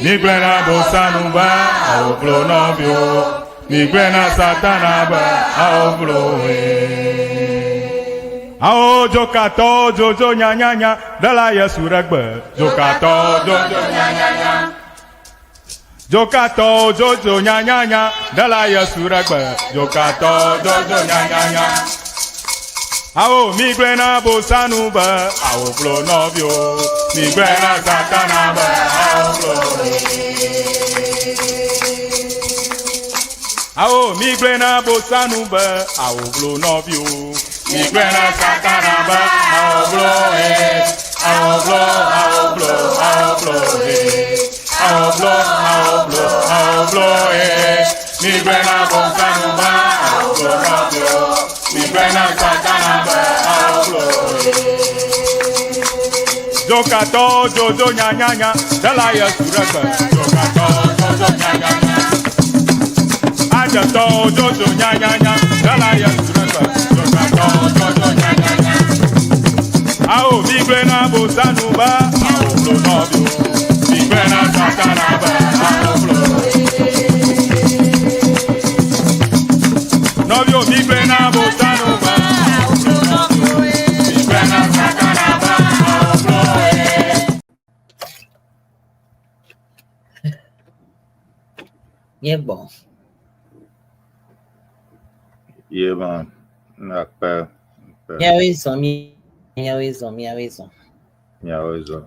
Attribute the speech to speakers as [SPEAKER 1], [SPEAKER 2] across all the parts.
[SPEAKER 1] Migblɔe na Bosanu be awovlo nɔviwo. Migblɔe na Satana be awovlo woe. Awo dzokatɔwo dzodzo nyanyanya ɖela Yesu ɖe gbe. Dzokatɔwo dzodzo nyanyanya. Dzokatɔwo dzodzo nyanyanya ɖela Yesu ɖe gbe. Dzokatɔwo dzodzo nyanyanya. Awo migblɔe na Bosanu be awovlo nɔviwo. Migblɔe na Satana be awovlo. Awo migblɔe na Bosanu be awovlo nɔviwo. Migblɔe na Satana be awovlo he. Awovlo, awovlo, awovlo he. Awovlo, awovlo, awovlo he. Migblɔe na Bosanu be awovlo nɔviwo. Migblɔe na Satana be awovlo he. Dzokatɔwo dzodzo nyanyanya ɖela Yesu ɖe gbe. Dzokatɔwo dzodzo nyanyanya. Adzetɔwo dzodzo nyanyanya ɖela Yesu ɖe gbe. Dzokatɔwo dzodzo nyanyanya. Awo migblɔe na Bosanu be awovlo nɔviwo. Migblɔe na Satana be awovlo. Nɔviwo migblɔe na Bosanu be awovlo nɔviwo. Migblɔe na Satana be awovlo.
[SPEAKER 2] Míegbɔ.
[SPEAKER 3] Ye ma akpe akpe.
[SPEAKER 2] Míawoe zɔ míawoe zɔ míawoe zɔ.
[SPEAKER 3] Míawoe zɔ.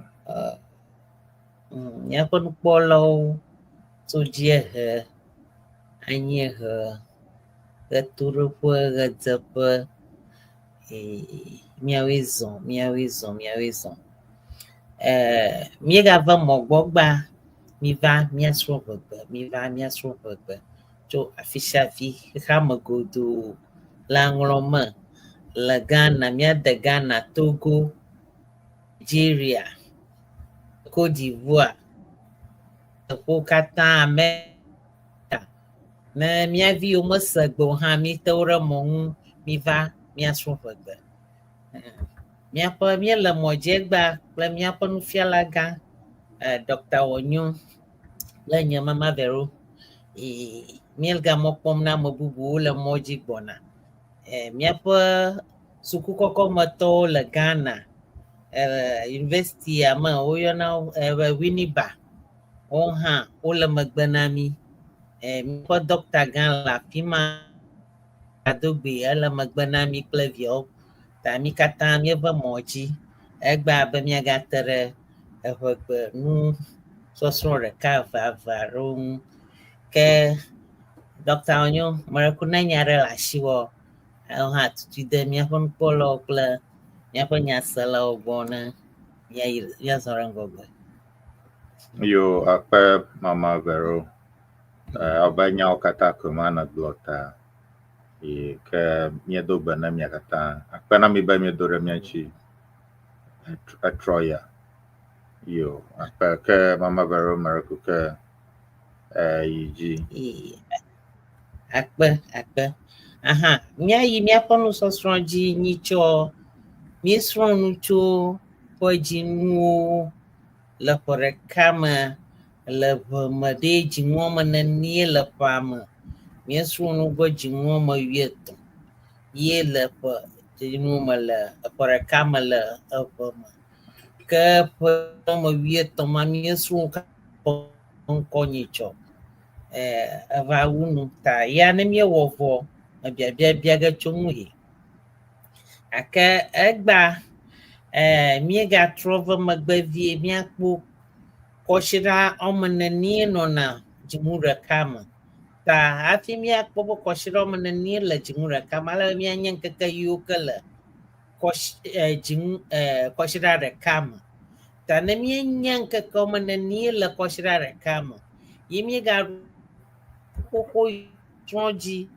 [SPEAKER 2] Míaƒe nukpɔlawo tso dziehe, anyiehe, ɣetoɖoƒe, ɣedzeƒe. Míawoe zɔ míawoe zɔ míawoe zɔ. Míegava mɔ gbɔ gbã. Miva míasrɔ̃ ʋegbe, miva míasrɔ̃ ʋegbe tso afi sia afi, xexeame godoo le aŋlɔ me le Ghana, míade Ghana, Togo, Nigeria, Cote d'Ivoire, teƒewo katã, Amerika. Ne mía viwo mese gbe o hã, míte wo ɖe mɔ ŋu, miva míasrɔ̃ ʋegbe. Míaƒe míele mɔ dzi egbea kple míaƒe nufialagã Dɔkta Wɔnyo kple nye Mama Vero. Míega mɔ kpɔm na ame bubuwo le mɔ dzi gbɔna. Míaƒe sukukɔkɔmetɔwo le Ghana, yunivɛsitia me woyɔna wo be Winneba. Woawo hã wole megbe na mí. Míaƒe dɔkta gã le afi ma Adogbe ele megbe na mí kple viawo. Ta mí katã míeve mɔ dzi egbea be míagate ɖe eŋegbe nusɔsrɔ̃ ɖeka eve eve aɖewo ŋu. Ke Ɖɔkta Onyo, meɖe ne nya aɖe le asiwò, ewo hã tutui de míaƒe nukpɔlawo kple míaƒe nyaselawo gbɔ ne míayi míazɔ ɖe ŋgɔgbe.
[SPEAKER 3] Yo, akpe Mama Vero. Abe nyawo katã koe mana gblɔ ta. Yi ke míedo gbe na mia katã. Akpe na mi be miedo ɖe mía ŋuti etrɔ ya. Yo, akpe ke Mama Vero Miracle ke yi dzi.
[SPEAKER 2] Akpe, akpe. Aha, míayi míaƒe nusɔsrɔ̃ dzi nyitsɔ. Míesrɔ̃ nu tso ƒe dzinuwo le ƒe ɖeka me le ʋe me ɖe dzinu woame nenie le ƒea me. Míesrɔ̃ nu be dzinu woame wuietɔ̃ ye le ƒe dzinu me le eƒe ɖeka me le eʋe me. Ke ƒe woame wuietɔ̃ ma míesrɔ̃ ƒe ŋkɔ nyitsɔ eva wu nu ta ya ne míewɔ vɔ ebiabia bia ge tso ŋu he. Gake egbea míegatrɔ va megbe vie míakpɔ kɔsiɖa woame nenie nɔna dzinu ɖeka me. Ta hafi míakpɔ be kɔsiɖa woame nenie le dzinu ɖeka me ale be míanye ŋkeke yiwo ke le kɔsi dzinu kɔsiɖa ɖeka me. Ta ne míenya ŋkeke woame nenie le kɔsiɖa ɖeka me ye míegaɖo xoxo srɔ̃ dzi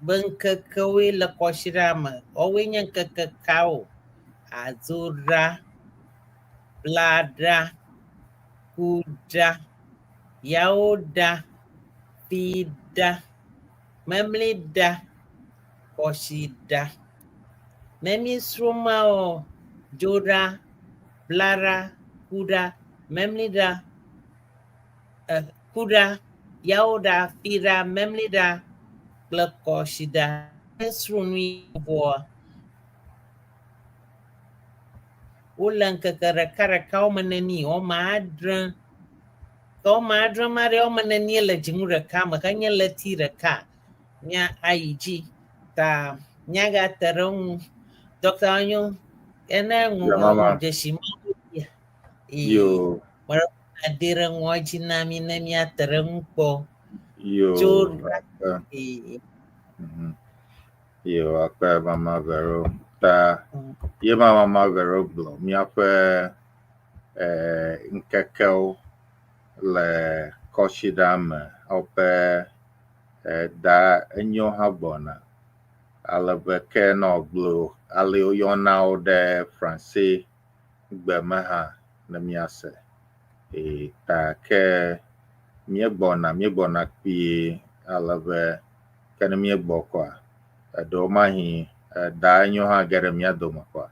[SPEAKER 2] be ŋkekewoe le kɔsiɖa me. Woawoe nye ŋkeke kawo? Adzoɖa, Blaɖa, Kuɖa, Yawoɖa, Fiɖa, Memliɖa, Kɔsiɖa. Ne míesrɔ̃ mawo, Dzoɖa, Blaɖa, Kuɖa, Memliɖa. Kuɖa, Yawoɖa, Fiɖa, Memliɖa kple Kɔsiɖa. Míesrɔ̃ nu vɔa, wole ŋkeke ɖekaɖeka woame neni? Woame adre. Ke woame adre ma ɖe, woame nenie le dzinu ɖeka me henye ɣleti ɖeka? Mía ayi dzi ta míagate ɖe eŋu. Dɔkta Onyo, ene ŋu dzesi mawo dzia?
[SPEAKER 3] Yo.
[SPEAKER 2] Ade ɖe ŋua dzi na mí ne míate ɖe eŋu kpɔ.
[SPEAKER 3] Yo.
[SPEAKER 2] Tso
[SPEAKER 3] Yo, akpe Mama Vero. Ta ye ma Mama Vero gblɔ míaƒe eh, ŋkekewo le kɔsiɖa me woƒe eh, da enyo hã gbɔna. Ale be ke nɔ gblɔ ale woyɔna wo ɖe Franse gbe me hã ne míase. Eye ta ke míegbɔna míegbɔna kpuie ale be ke ne míegbɔ kɔa, eɖewo mahi eda enyo hã ge ɖe mía dome kɔa,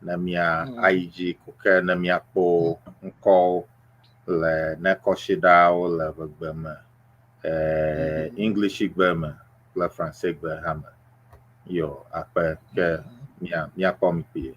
[SPEAKER 3] ne mía ayi dzi ko ke ne míakpɔ ŋkɔwo le ne kɔsiɖawo le ʋegbe me, English gbe me kple Franse gbe hã me. Yo, akpe ke mía míakpɔ mi kpuie.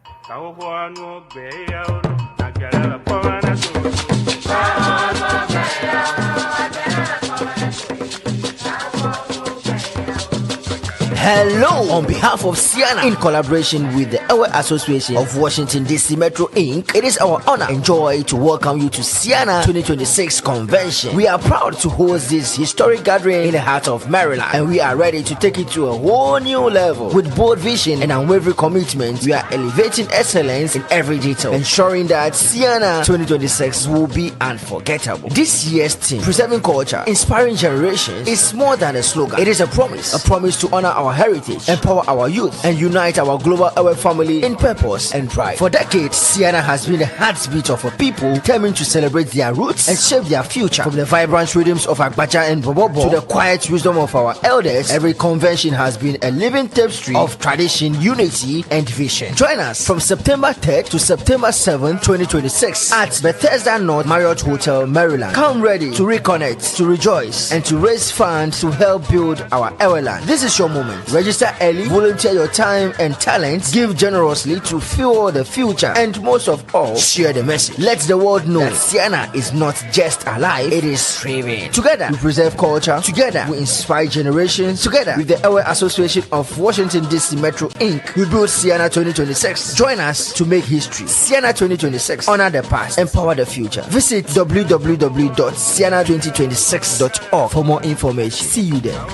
[SPEAKER 4] Hello! On behalf of Siena, in collaboration with the Ewe Association of Washington DC Metro Inc., it is our honor and joy to welcome you to Ceana 2026 Convention. We are proud to host this historic gathering in the heart of Maryland, and we are ready to take it to a whole new level. With bold vision and unwavering commitment, we are elevating excellence in every detail, ensuring that Ceana 2026 will be unforgettable. This year's theme, Preserving Culture, Inspiring Generations, is more than a slogan. It is a promise, a promise to honor our heritage, empower our youth, and unite our global Ewe family in purpose and pride. For decades, Ceana has been the heartbeat of a people determined to celebrate their roots and shape their future. From the vibrant rhythms of Agbadza and Bobobo to the quiet wisdom of our elders, every convention has been a living tapestry of tradition, unity, and vision. Join us from September 3rd to September 7th, 2026 at Bethesda North Marriott Hotel, Maryland. Come ready to reconnect, to rejoice, and to raise funds to help build our Eweland. This is your moment. Register early, volunteer your time and talents, give generously to fuel the future, and most of all, share the message. Let the world know that Ceana is not just alive, it is thriving. Together, we preserve culture. Together, we inspire generations. Together, with the Ewe Association of Washington, D.C. Metro Inc., we build Ceana 2026. Join us to make history. Ceana 2026. Honor the past, empower the future. Visit www.ceana2026.org for more information. See you there.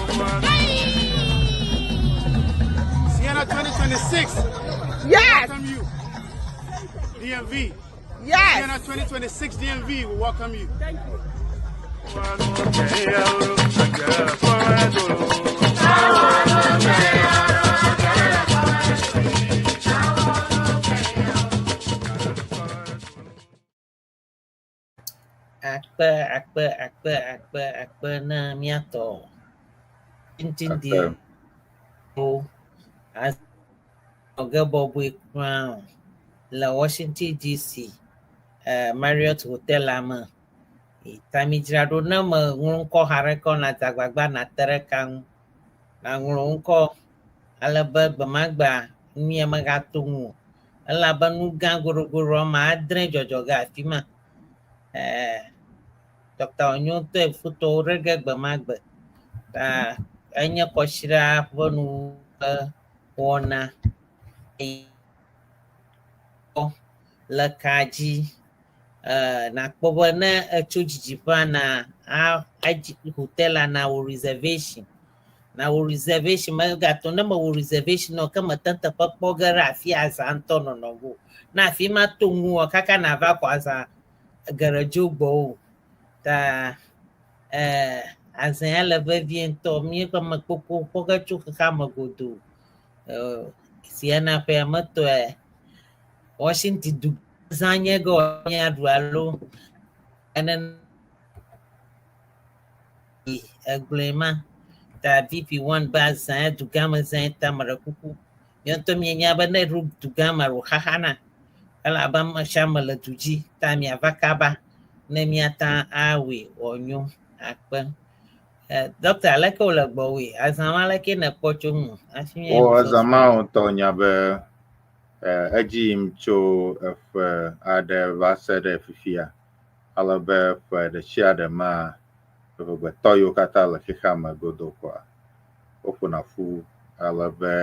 [SPEAKER 5] Ceana 2026.
[SPEAKER 6] Yes.
[SPEAKER 5] Welcome you. DMV.
[SPEAKER 6] Yes.
[SPEAKER 5] Ceana 2026 DMV will welcome you.
[SPEAKER 6] Thank you.
[SPEAKER 2] Akpe, akpe, akpe, akpe, akpe na míatɔ tintindi
[SPEAKER 3] Akpe.
[SPEAKER 2] wo azɔge bɔbɔe kura o le Washington DC eh, Marriott Hotel la me. Ta midzra ɖo ne meŋlɔ ŋkɔ xa ɖe ke o nàdze agbagba nàte ɖe ka ŋu. Nàŋlɔ ŋkɔ ale be gbemagbea nuya megato ŋu o. Elabe nu gã goɖogoɖo woame adre dzɔdzɔ ge afi ma. Eh, Dɔkta Onyo ŋutɔe fotowo ɖe ge gbemagbe. Ta enye kɔsiɖa ƒe nu ƒe wɔna le ka dzi. Eh, nakpɔ be ne etso didiƒea na adzi hotel la na wò reservation. Na wò reservation megato ne mewɔ reservation o ke mete ŋu teƒe kpɔ ge ɖe afi azã ŋutɔ nɔnɔ go. Ne afi ma to ŋuwò kaka nava kɔ azã geɖe dzo gbɔwò. Ta eh, azã ya le vevie ŋutɔ. Míeƒe ame kpokpo kpɔ ge tso xexeame godoo. Eh, Ceana ƒea me tɔe Washington du zã nye ge míaɖu alo ene egblɔe ma. Ta VP1 be azã ya dugãme zã ta meɖe kuku. Míawo ŋutɔ míenya be ne eɖo dugã me wò xaxana elabe ame sia ame le du dzi ta miava kaba. Ne míata awɔe wòanyo akpe. Dɔkta, aleke wòle gbɔwòe? Azã ma aleke nèkpɔ tso ŋu hafi míayi
[SPEAKER 3] Wo azã
[SPEAKER 2] nusɔsrɔ̃?
[SPEAKER 3] ma ŋutɔ nya be edzi yim tso eƒe aɖe va se ɖe fifia. Ale be ƒe ɖe sia ɖe mea, eʋegbetɔ yiwo katã le xexea me godoo kɔa, woƒona ƒu ale be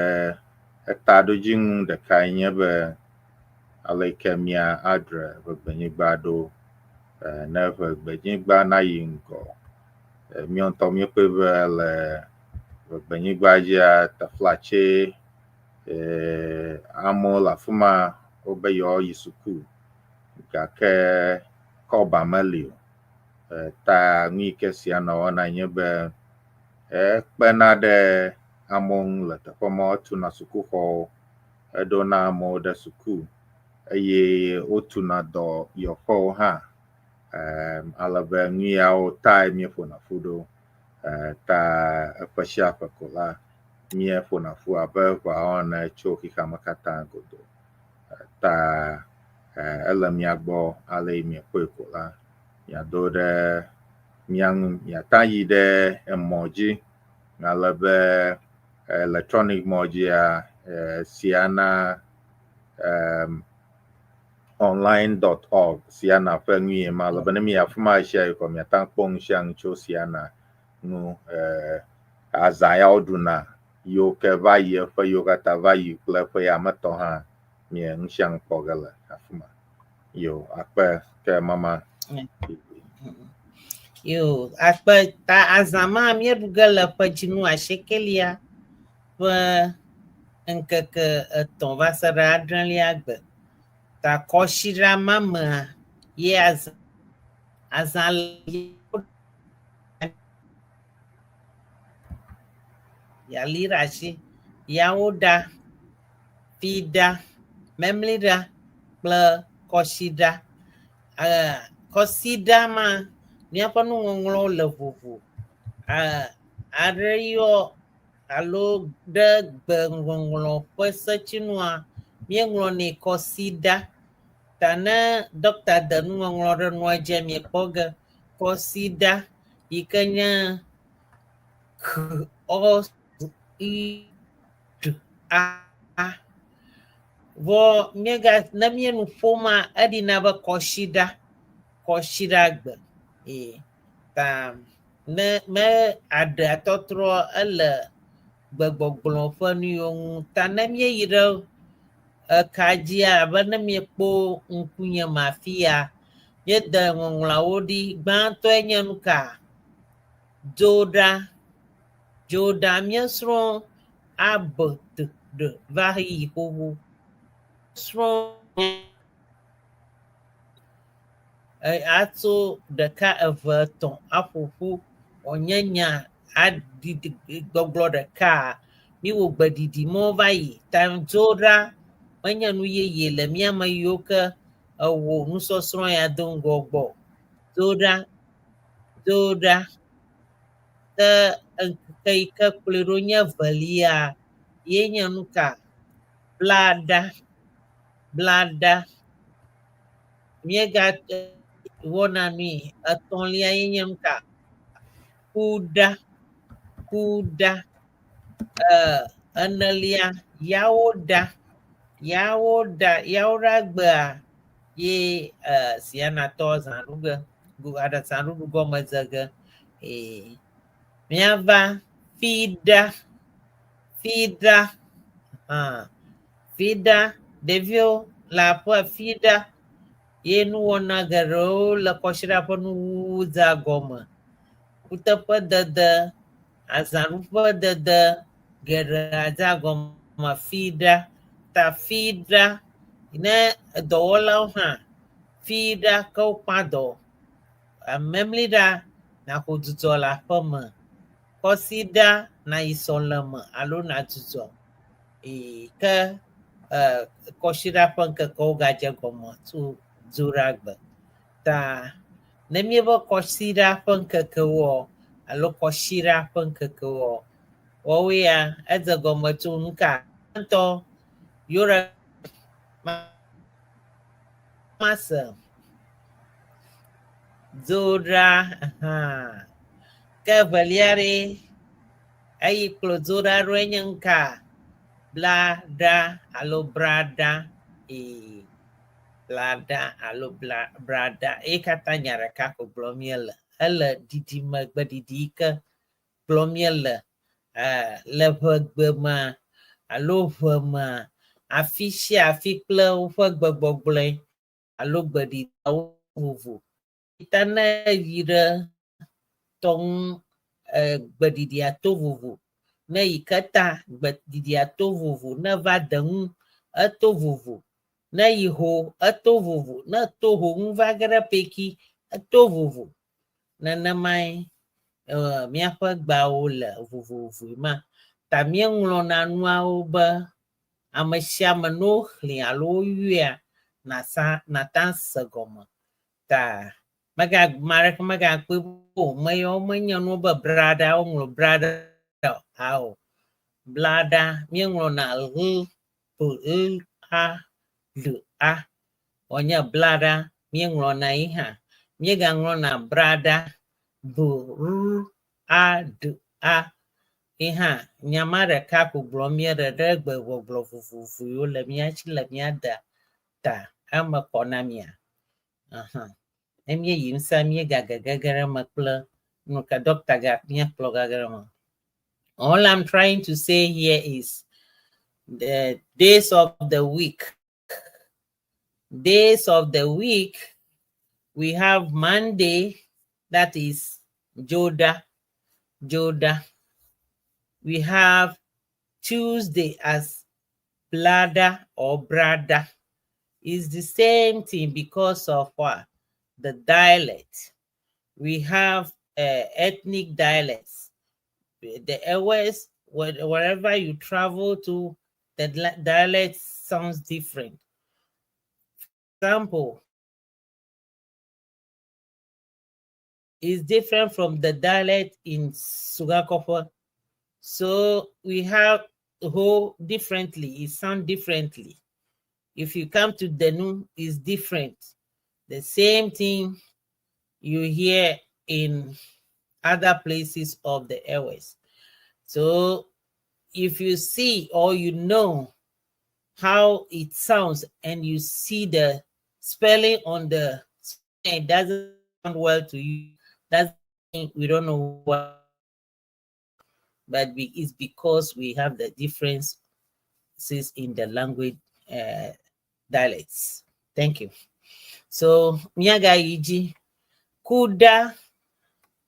[SPEAKER 3] etaɖodzinu ɖekae nye be ale yi ke mía adre ʋegbenyigba ɖo ne ʋegbenyigba nayi ŋgɔ. Míawo ŋutɔ míekpɔe be le ʋegbenyigba dzia, teflatse amewo le afi ma wobe yewoayi suku gake kɔba meli o. Ta nu yi ke sia nɔ wɔna nye be ekpena ɖe amewo ŋu le teƒe ma, etuna sukuxɔwo, eɖona amewo ɖe suku eye wotuna dɔyɔƒewo hã. Ale be nu yawo tae míeƒona ƒu ɖo. Ta eƒe sia ƒe ko la, míeƒona ƒu abe ʋeawo ene tso xexea me katã godoo. Ta ele mía gbɔ ale yi miekpɔe ko la, miado ɖe mía ŋu, miata yi ɖe emɔ dzi ale be electronic mɔ dzia Siana online.org Siana ƒe nu ye ma ale be ne mi afi ma ɣe sia ɣi kɔ miata kpɔ nu sia nu tso Siana ŋu azã ya woɖuna yiwo ke va yi eƒe yiwo katã va yi kple eƒe ya me tɔ hã mie nu sia nu kpɔ ge le afi ma. Yo akpe ke mama.
[SPEAKER 2] Yo akpe ta azã ma míeɖu ge le ƒe dzinu asiekelia ƒe ŋkeke etɔ̃ va se ɖe adrelia gbe. Ta kɔsiɖa ma mea ye azã azã yali ɖe asi yawo ɖa fiɖa memliɖa kple kɔsiɖa. Kɔsiɖa ma míaƒe nuŋɔŋlɔwo le vovo. Aɖe yɔ alo ɖe gbeŋɔŋlɔ ƒe setsinua míeŋlɔnɛ kɔsiɖa. Ta ne ɖɔkta de nuŋɔŋlɔ ɖe nua dzia miekpɔ ge kɔsiɖa yi ke nye k ɔ s i d a. Vɔ míega ne míenu ƒoma eɖina be kɔsiɖa kɔsiɖagbe ee ta ne me aɖea tɔtrɔ ele gbegbɔgblɔ ƒe nu yiwo ŋu ta ne míeyi ɖe eka dzia abe ne míekpɔ ŋkunye me afi ya míede ŋɔŋlɔawo ɖi gbãtɔe nye nu ka dzoɖa dzoɖa míesrɔ̃ a b t ɖ va yi xoxo srɔ̃ atso ɖeka eve etɔ̃ aƒo ƒu wòanye nya aɖiɖi gbɔgblɔ ɖeka míwɔ gbeɖiɖi mɔ va yi ta dzoɖa menye nu yeye le mía me yiwo ke ewɔ nusɔsrɔ̃ ya do ŋgɔ gbɔ. Dzoɖa dzoɖa ke ŋkeke yi ke kplɔe ɖo nye evelia ye nye nu ka blaɖa blaɖa míega wɔna nui etɔ̃lia ye nye nu ka kuɖa kuɖa enelia yawo ɖa yawo ɖa yawo ɖa gbea ye sianatɔ zã ɖu ge zãɖuɖu gɔme dze ge míava fiɖa fiɖa hã fiɖa ɖeviwo le aƒe fiɖa ye nuwɔna geɖewo le kɔsiɖa ƒe nuwuwu dzea gɔme. Kuteƒedede, azãɖuƒedede geɖe dzea gɔme fiɖa ta fiɖa ne dɔwɔlawo hã fiɖa ke wokpã dɔ. Memliɖa nàxɔ dzudzɔ le aƒeme. Kɔsiɖa nàyi sɔleme alo nàdzudzɔ. Ke kɔsiɖa ƒe ŋkekewo gadze gɔme tso dzoɖagbe. Ta ne míebe kɔsiɖa ƒe ŋkekewoa alo kɔsiɖa ƒe ŋkekewoa, woawoe ya edze gɔme tso nu ka ŋutɔ yore mase. Dzoɖa hã. Ke evelia ɖe, eyi kplɔ dzoɖa ɖoe nye ŋka? Blaɖa alo braɖa. Ee, blaɖa alo bla braɖa. Eye katã nya ɖeka ko gblɔm míele. Ele ɖiɖime gbeɖiɖi yi ke gblɔm míele le ʋegbe mea alo ʋe mea, afi sia afi kple woƒe gbegbɔgblɔe alo gbeɖiɖiawo vovo. Ta ne yi ɖe tɔ ŋu gbeɖiɖia to vovo. Ne yi ke ta gbeɖiɖia to vovo. Ne va de ŋu eto vovo. Ne yi ho eto vovo. Ne to ho ŋu va ge ɖe peki eto vovo. Nenemae míaƒe gbeawo le vovovoe ma. Ta míeŋlɔna nuawo be ame sia ame ne woxlẽ alo woyɔea nasa nata se gɔme. Ta mega ame aɖeke megakpɔe be o meyawo menye nuwo be braɖa woŋlɔ braɖa o. Ao. Blaɖa míeŋlɔna ʋ p l a d a wònye blaɖa míeŋlɔna yi hã. Míegaŋlɔna braɖa b r a d a yi hã. Nya ma ɖeka ko gblɔm míele ɖe gbegbɔgblɔ vovovo yiwo le mía si le mía dea ta eme kɔ na mía. Aha. Ne míeyi ŋusẽ míegagege ɖe eme kple nu ka ɖɔkta ga míakplɔ gage ɖe eme. All I'm trying to say here is the days of the week. Days of the week, we have Monday, that is Joda, Joda. We have Tuesday as Blada or Brada. It's the same thing because of what? The dialect. We have ethnic dialects. The airways, wherever you travel to, the dialect sounds different. Example, is different from the dialect in Sogakope. So we have whole differently, it sounds differently. If you come to Denu, it's different. The same thing you hear in other places of the airways. So if you see or you know how it sounds and you see the spelling on the it doesn't sound well to you, that's we don't know what, but it's because we have the differences in the language dialects. Thank you. So Miaga Kuda,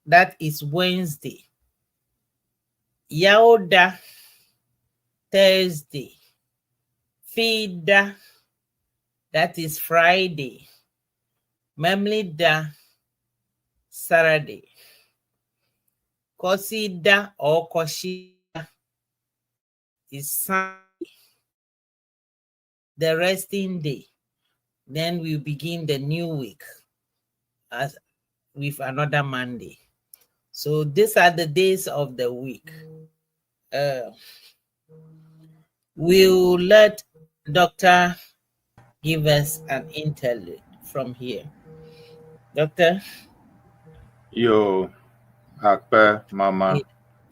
[SPEAKER 2] that is Wednesday. Yaoda, Thursday. Fida, that is Friday. Memlida, Saturday. Kosida or Koshida is Sunday, the resting day. Then we begin the new week as with another Monday. So these are the days of the week. We'll let Doctor give us an interlude from here. Doctor?
[SPEAKER 3] Yo, akpe mama.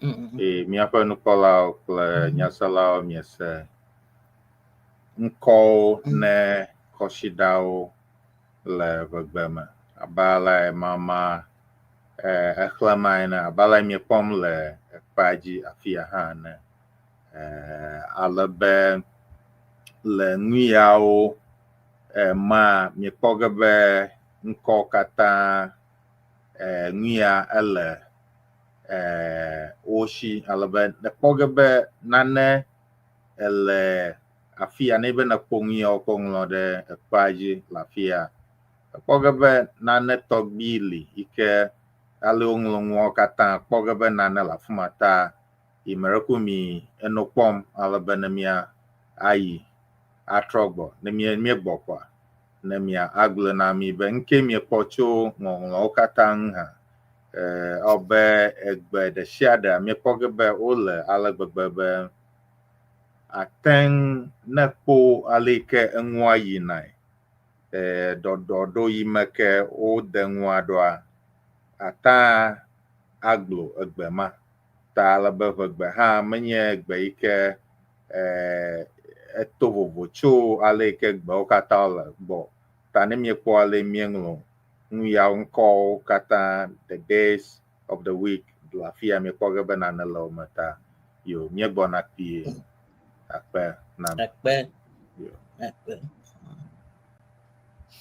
[SPEAKER 3] E míaƒe nukpɔlawo kple nyaselawo miese ŋkɔwo ne kɔsiɖawo le ʋegbe me. Abe ale mama exlẽma ene, abe ale miekpɔm le ekpea dzi afia hã ene. Ale be le nu yawo ma miekpɔ ge be ŋkɔ katã nu ya ele wo si ale be nekpɔ ge be nane ele afia ne be nekpɔ nu ya wokɔ ŋlɔ ɖe ekpea dzi le afia. Ekpɔ ge be nane tɔgbi li yi ke ale woŋlɔ nuawo katã kpɔ ge be nane le afi ma ta yi me ɖe ko mi eno kpɔm ale be ne mia ayi atrɔ gbɔ ne mie míegbɔ kɔa ne mia agblɔ na mi be ŋke miekpɔ tso ŋɔŋlɔwo katã ŋu hã ewɔ be egbe ɖe sia ɖe miekpɔ ge be wole ale gbegbe be atɛŋ ne kpo ale yi ke enua yinae. Ɖɔɖɔɖo yi me ke wode nua ɖoa, ata aglo egbe ma. Ta ale be ʋegbe hã menye gbe yi ke eto vovo tso ale yi ke gbewo katã le gbɔ. Ta ne míekpɔ ale míeŋlɔ nu yawo ŋkɔwo katã, the days of the week le afi ya míekpɔ ge be nane le wo me ta yo míegbɔna kpuie. Akpe na mi.
[SPEAKER 2] Akpe.
[SPEAKER 3] Yo.
[SPEAKER 2] Akpe.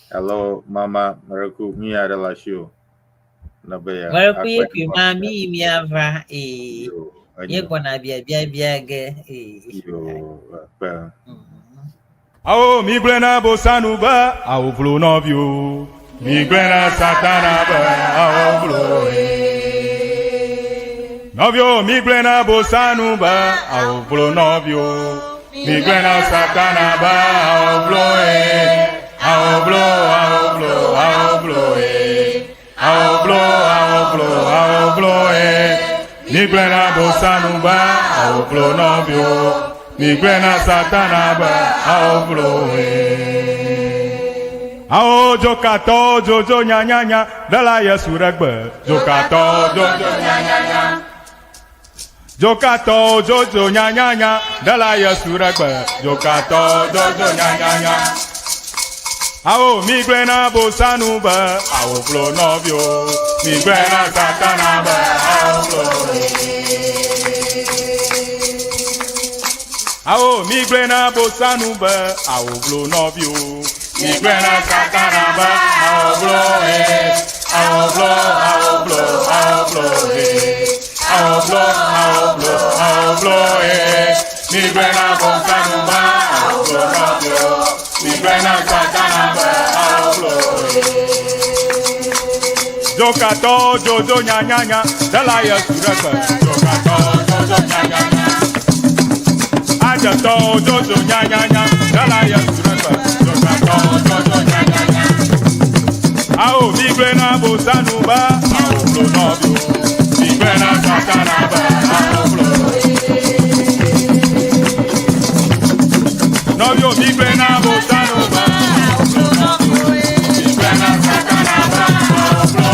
[SPEAKER 3] Hello, mama, mereku mi aɖe le asi o. Ne be ya
[SPEAKER 2] Mereku ye
[SPEAKER 3] akpe
[SPEAKER 2] kui ma mi yi miava ee.
[SPEAKER 3] Yo, enyo.
[SPEAKER 2] Míegbɔna biabiabia ge ee.
[SPEAKER 3] Yo, akpe.
[SPEAKER 1] Awo mi gblẽ na bosanu be awo vlo nɔviwo. Mi gblẽ na satana be awo vlo nɔviwo. Mi gblẽ na bosanu be awo vlo nɔviwo. Mi gblẽ na satana be awo vlo awo vlo awo vlo awo vlo awo vlo awo vlo awo vlo Mi gblẽ na bosanu be awo vlo nɔviwo. Mi gblẽ na satana be awo vlo Awo dzokatɔwo dzodzo nyanyanya ɖela Yesu ɖe gbe. Dzokatɔwo dzodzo nyanyanya. Dzokatɔwo dzodzo nyanyanya ɖela Yesu ɖe gbe. Dzokatɔwo dzodzo nyanyanya. Awo mi gblẽ na bosanu be awo vlo nɔviwo. Mi gblẽ na satana be awo vlo. Awo mi gblẽ na bosanu be awo vlo nɔviwo. Mi gblẽ na satana be awo vlo awo vlo awo vlo awo vlo awo vlo awo vlo awo vlo Mi gblẽ na bosanu be awo vlo nɔviwo. Mi gblẽ na satana be awo vlo. Dzokatɔwo dzodzo nyanyanya ɖela Yesu ɖe gbe. Dzokatɔwo dzodzo nyanyanya. Adzetɔwo dzodzo nyanyanya ɖela Yesu ɖe gbe. Dzokatɔwo dzodzo nyanyanya. Awo mi gblẽ na bosanu be awo vlo nɔviwo. Mi gblẽ na satana be awo vlo. Nɔviwo mi gblẽ na bosanu be awo vlo nɔviwo. Mi gblẽ na satana be awo vlo.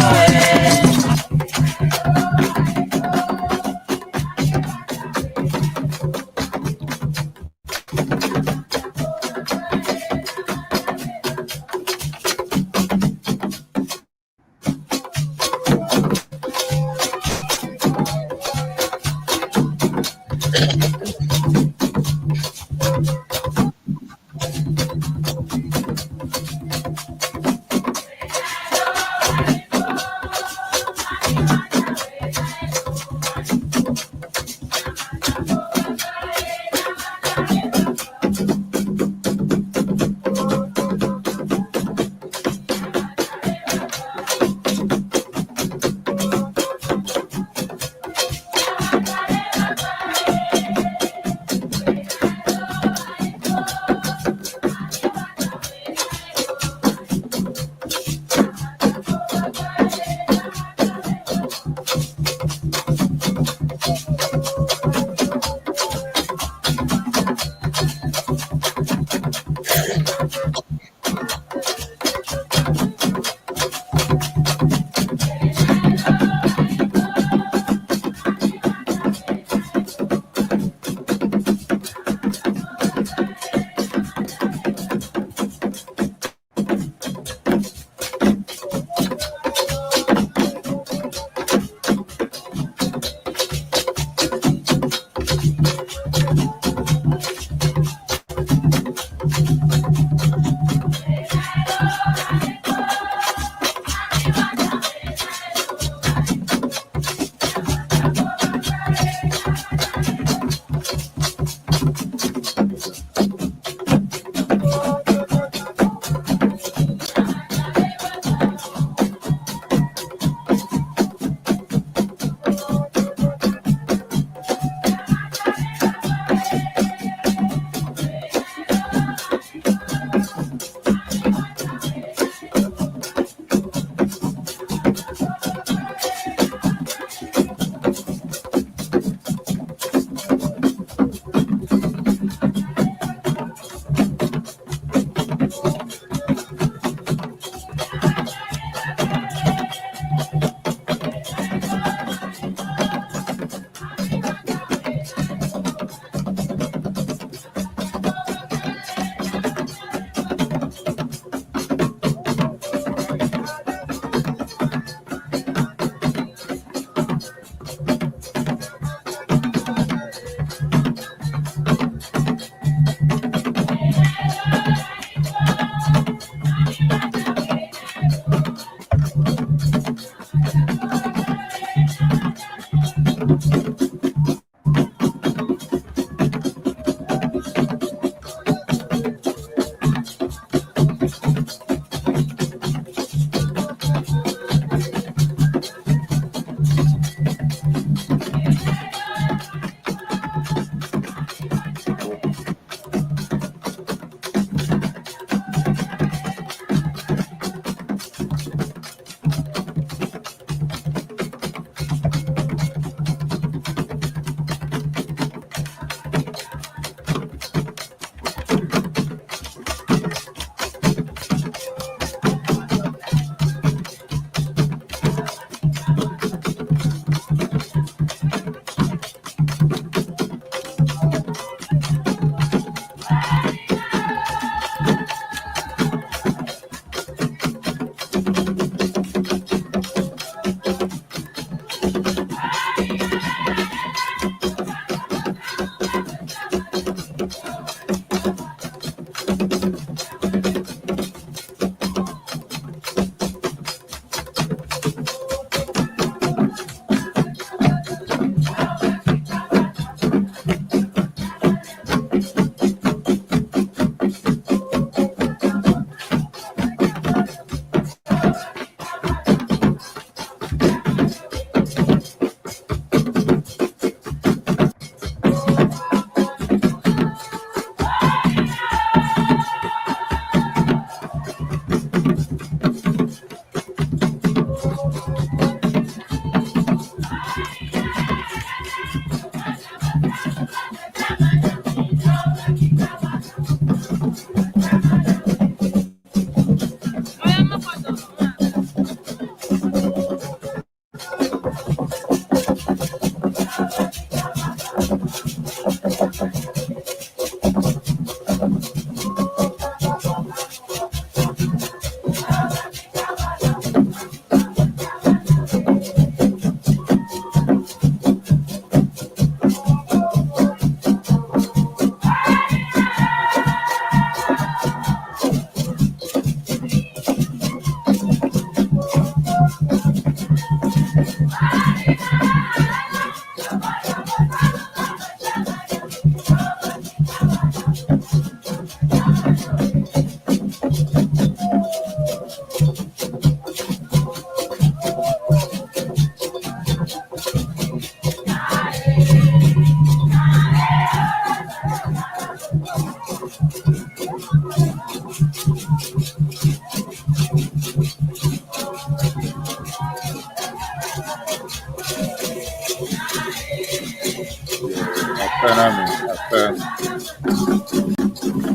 [SPEAKER 3] Akpe na mi. Akpe.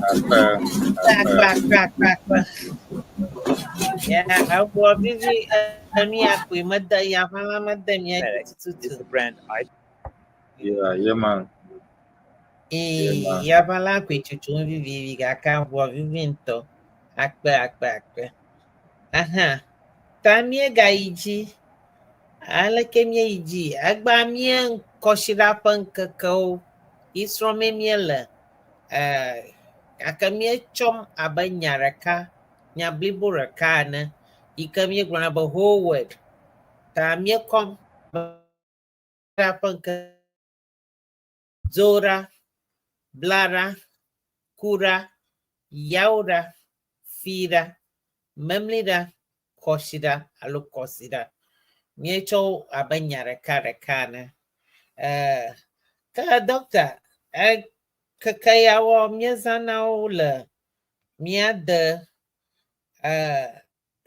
[SPEAKER 3] Akpe.
[SPEAKER 2] Akpe, akpe, akpe, akpe. Ya, eʋua vivi enu ya koe mede ya ʋã mede mía dzi
[SPEAKER 7] Is
[SPEAKER 2] tututu.
[SPEAKER 7] the brand I
[SPEAKER 3] Yeah, yeah, man.
[SPEAKER 2] Ee, ya ʋã la koe tsotsom vivivi gake eʋua vivi ŋutɔ. Akpe, akpe, akpe. Aha, ta míegayi dzi. Aleke míeyi dzi? Egbea mía kɔsiɖa ƒe ŋkekewo yi srɔ̃mee míele. Eh, gake míetsɔm abe nya ɖeka, nya blibo ɖeka ene yi ke míegblɔna be whole word. Ta míekɔm ƒe ŋkeke Dzoɖa, Blaɖa, Kuɖa, Yawoɖa, Fiɖa, Memliɖa, Kɔsiɖa alo Kɔsiɖa. Míetsɔ wo abe nya ɖeka ɖeka ene. Eh, ke ɖɔkta, eh, keke yawoa míezãna wo le mía de eh,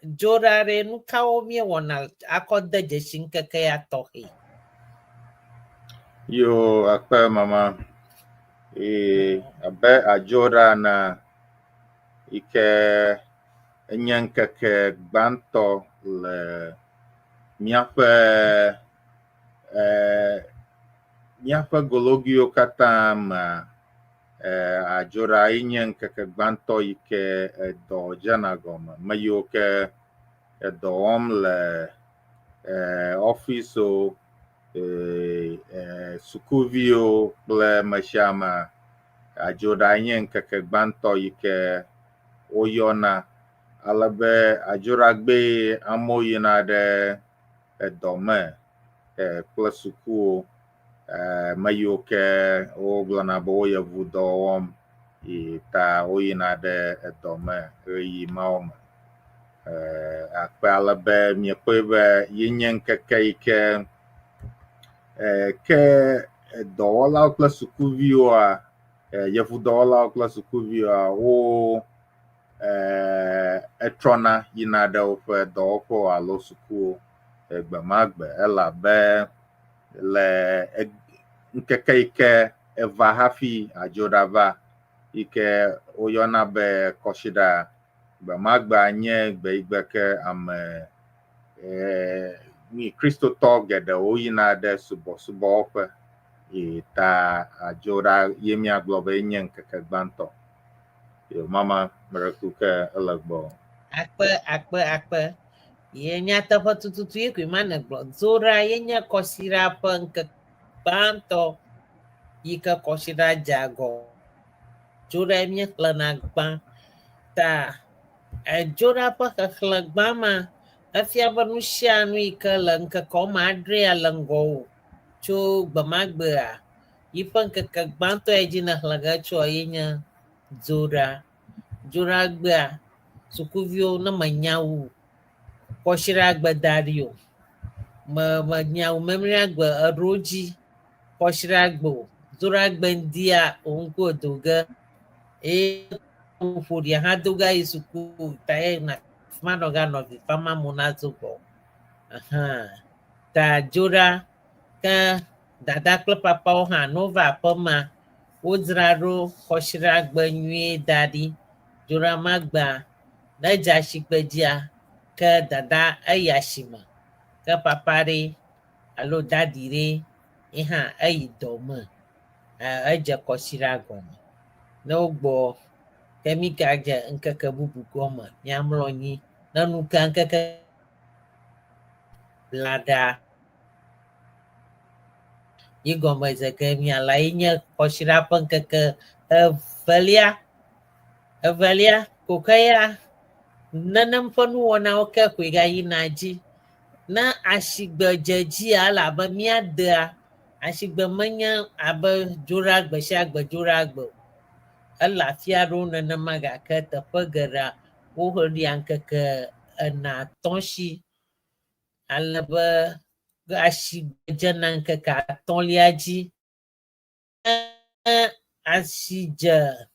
[SPEAKER 2] Dzoɖa ɖe nu kawo míewɔna akɔ de dzesi ŋkeke ya tɔxɛ?
[SPEAKER 3] Yo, akpe mama. Ee, abe adzoɖa ene yi ke enye ŋkeke gbãtɔ le míaƒe eh, míaƒe gologuiwo katã mea, eh, adzoɖa ye nye ŋkeke gbãtɔ yi ke edɔ dzena gɔme. Me yiwo ke edɔ wɔm le eh, ɔfisiwo, eh, eh, sukuviwo kple ame sia ame, adzoɖa nye ŋkeke gbãtɔ yi ke woyɔna. Ale be adzoɖagbee amewo yina ɖe edɔ me eh, kple sukuwo. Eh, me yiwo ke wogblɔna be wo yevu dɔ wɔm yi ta woyina ɖe edɔ me ɣeyiɣi mawo me. Eh, akpe ale be miekpɔe be yenye ŋkeke yi ke eh, ke dɔwɔlawo kple sukuviwoa, eh, yevudɔwɔlawo kple sukuviwoa, wo eh, etrɔna yina ɖe woƒe dɔwɔƒewo alo sukuwo eh, gbe ma gbe elabe le ŋkeke yi ke eva hafi adzoɖa va yi ke woyɔna be kɔsiɖa gbe ma gbea nye gbe yi gbe ke ame eh, mi kristotɔ geɖewo yina ɖe subɔsubɔwɔƒe yi ta adzoɖa ye míagblɔ be enye ŋkeke gbãtɔ. Yo mama mereku ke ele gbɔ.
[SPEAKER 2] Akpe, akpe, akpe. Ye nyateƒe tututu ye koe ma nègblɔ. Dzoɖa ye nye kɔsiɖa ƒe ŋkeke gbãtɔ yi ke kɔsiɖa dze agɔ. Dzoɖae míexlẽna gbã. Ta edzoɖa ƒe xexlẽ gbã ma, efia be nu sia nu yi ke le ŋkeke woame adrea le ŋgɔwò tso gbe ma gbea, yiƒe ŋkeke gbãtɔ yi dzi nèxlẽ ge tsoa ye nye dzoɖa. Dzoɖagbea, sukuviwo ne menya wu kɔsiɖagbe da ɖi o, me menya wu memleagbe eɖo dzi kɔsiɖagbe o, dzoɖagbe ŋdia wò ŋkuwo do ge eye ƒoɖia hã do ge ayi suku ta ye na fi ma nɔ ge anɔ vi fam amewo nadzo gbɔ. Aha. Ta dzoɖa ke dada kple papawo hã ne wova aƒemea, wodzra ɖo kɔsiɖagbe nyuie da ɖi. Dzoɖa ma gbea, ne edze asigbe dzia, ke dada eyi asime. Ke papa ɖe alo dadi ɖe ye hã eyi dɔ me. Edze kɔsiɖa gɔme. Ne wogbɔ ke mígadze ŋkeke bubu gɔme. Míamlɔ anyi. Ne nu ke ŋkeke blaɖa yi gɔme ze ge míala ye nye kɔsiɖa ƒe ŋkeke evelia. Evelia ko ke ya nenem ƒe nuwɔnawo ke koe gayina dzi. Ne asigbe dze dzia ele abe míadea asigbe menye abe dzoɖagbe sia gbe dzoɖagbe o. Ele afi aɖewo nenema gake teƒe geɖea woɖia ŋkeke ene atɔ̃ si ale be asigbe dzena ŋkeke atɔ̃lia dzi. Ne asi dze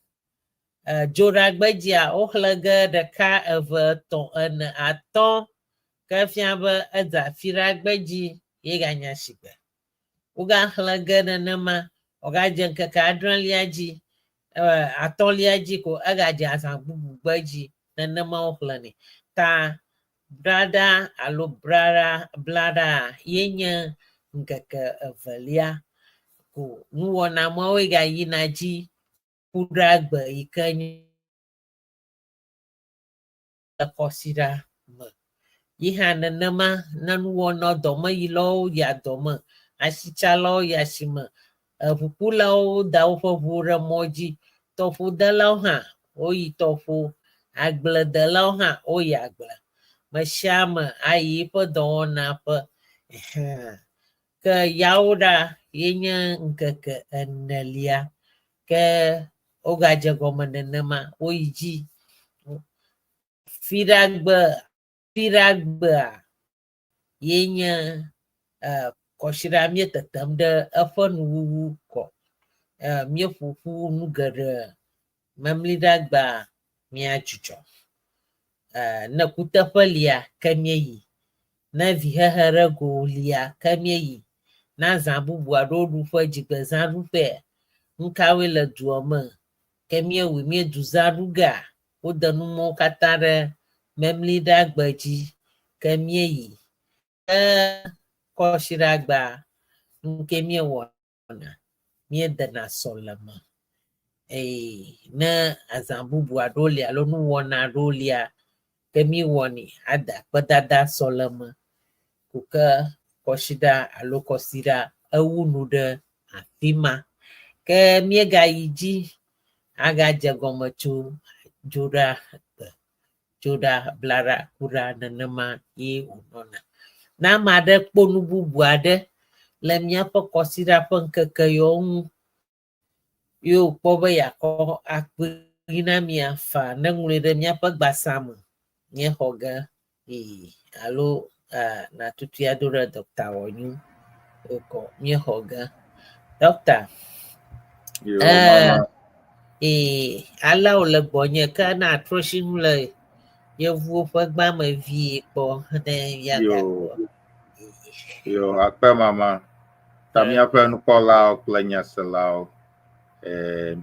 [SPEAKER 2] dzoɖagbe dzia, woxlẽ ge ɖeka, eve, etɔ̃, ene, atɔ̃ ke fia be edze afiɖagbe dzi ye ganye asigbe. Wogaxlẽ ge nenema Wògadze ŋkeke adrelia dzi, atɔ̃lia dzi ko egadze azã bubu gbe dzi. Nenema woxlẽnɛ. Ta brada alo brara blaɖa ye nye ŋkeke evelia ko nuwɔna mawoe gayina dzi ku ɖe gbe yi ke nye kɔsiɖa me. Yi hã nenema ne nuwɔna dɔmeyilawo yia dɔme, asitsalawo yi asime, eʋukulawo da woƒe ʋuwo ɖe mɔ dzi, tɔƒodelawo hã woyi tɔƒo, agbledelawo hã woyi agble. Me sia ame ayi eƒe dɔwɔna ƒe. Ɛhɛ̃. Ke yawo ɖa ye nye ŋkeke enelia. Ke wogadze gɔme nenema woyi dzi. Fiɖagbe fiɖagbea ye nye kɔsiɖa míetetem ɖe eƒe nuwuwu kɔ. Míeƒo ƒu nu geɖe. Memliɖagbea míadzudzɔ. Ne kuteƒe lia ke míeyi. Ne vihehe ɖe go lia ke míeyi. Ne azã bubu aɖewo ɖuƒe, dzigbezã ɖuƒea, nu kawoe le dua me ke míewɔe míedu zã ɖu gea, wode nu mawo katã ɖe memliɖagbe dzi ke míeyi. Ke kɔsiɖagbea, nu ke míewɔna, míedena sɔleme eye ne azã bubu aɖewo li alo nuwɔna aɖewo lia, ke míewɔnɛ ada akpedada sɔleme ko ke kɔsiɖa alo kɔsiɖa ewu nu ɖe afi ma. Ke míegayi dzi agadze gɔme tso dzoɖa gbe, dzoɖa, blaɖa, kuɖa nenema ye wònɔna. Ne ame aɖe kpɔ nu bubu aɖe le míaƒe kɔsiɖa ƒe ŋkeke yawo ŋu ye wòkpɔ be yeakɔ akpee na mía faa ne ŋlɔe ɖe míaƒe gbasa me míexɔ ge alo natutui ado ɖe dɔkta wɔnyu wokɔ míexɔ ge. Dɔkta,
[SPEAKER 3] Yo, mama.
[SPEAKER 2] ale wòle gbɔnye ke na atrɔ si ŋu le yevuwo ƒe gbã me vie kpɔ ne míagakpɔ.
[SPEAKER 3] Yo, akpe mama. Ta míaƒe nukpɔlawo kple nyaselawo,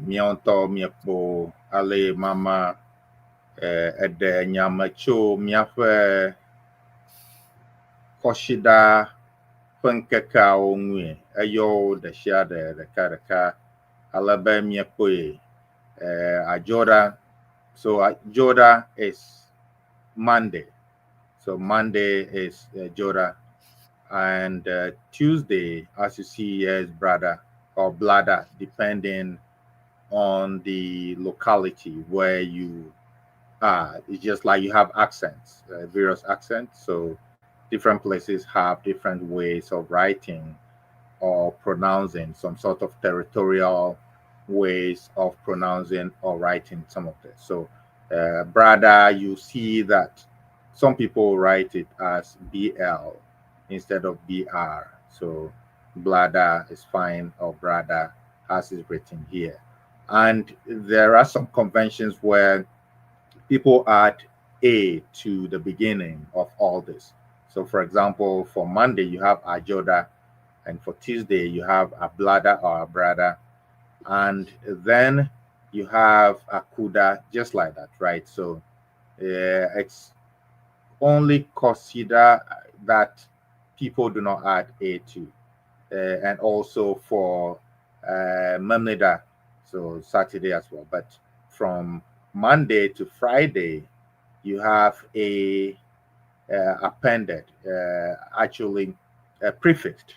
[SPEAKER 3] míawo ŋutɔ míekpɔ ale mama eɖe nya me tso míaƒe kɔsiɖa ƒe ŋkekeawo ŋue. Eyɔ wo ɖe sia ɖe ɖeka ɖeka ale be míekpɔe Adzoɖa. So Adzoɖa is Monday. So Monday is Dzoɖa. And Tuesday, as you see here, is Brada or Blada, depending on the locality where you are. It's just like you have accents, various accents. So different places have different ways of writing or pronouncing, some sort of territorial ways of pronouncing or writing some of this. So Brada, you see that some people write it as BL instead of BR. So Blada is fine, or Brada as is written here. And there are some conventions where people add A to the beginning of all this. So for example, for Monday, you have Ajoda, and for Tuesday, you have Ablada or Abrada. And then you have Akuda, just like that, right? So it's only consider that people do not add A to. And also for Memnida, so Saturday as well. But from Monday to Friday, you have a appended, actually prefixed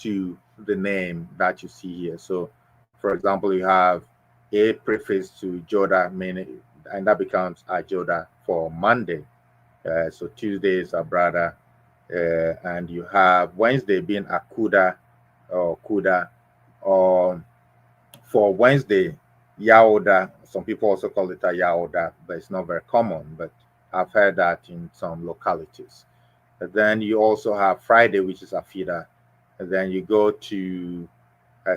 [SPEAKER 3] to the name that you see here. So, for example, you have a prefix to Joda, meaning, and that becomes Ajoda for Monday. So Tuesday is Abrada, and you have Wednesday being Akuda or Kuda, or for Wednesday, Yaoda. Some people also call it a Yaoda, but it's not very common. But I've heard that in some localities. And then you also have Friday, which is Afida. And then you go to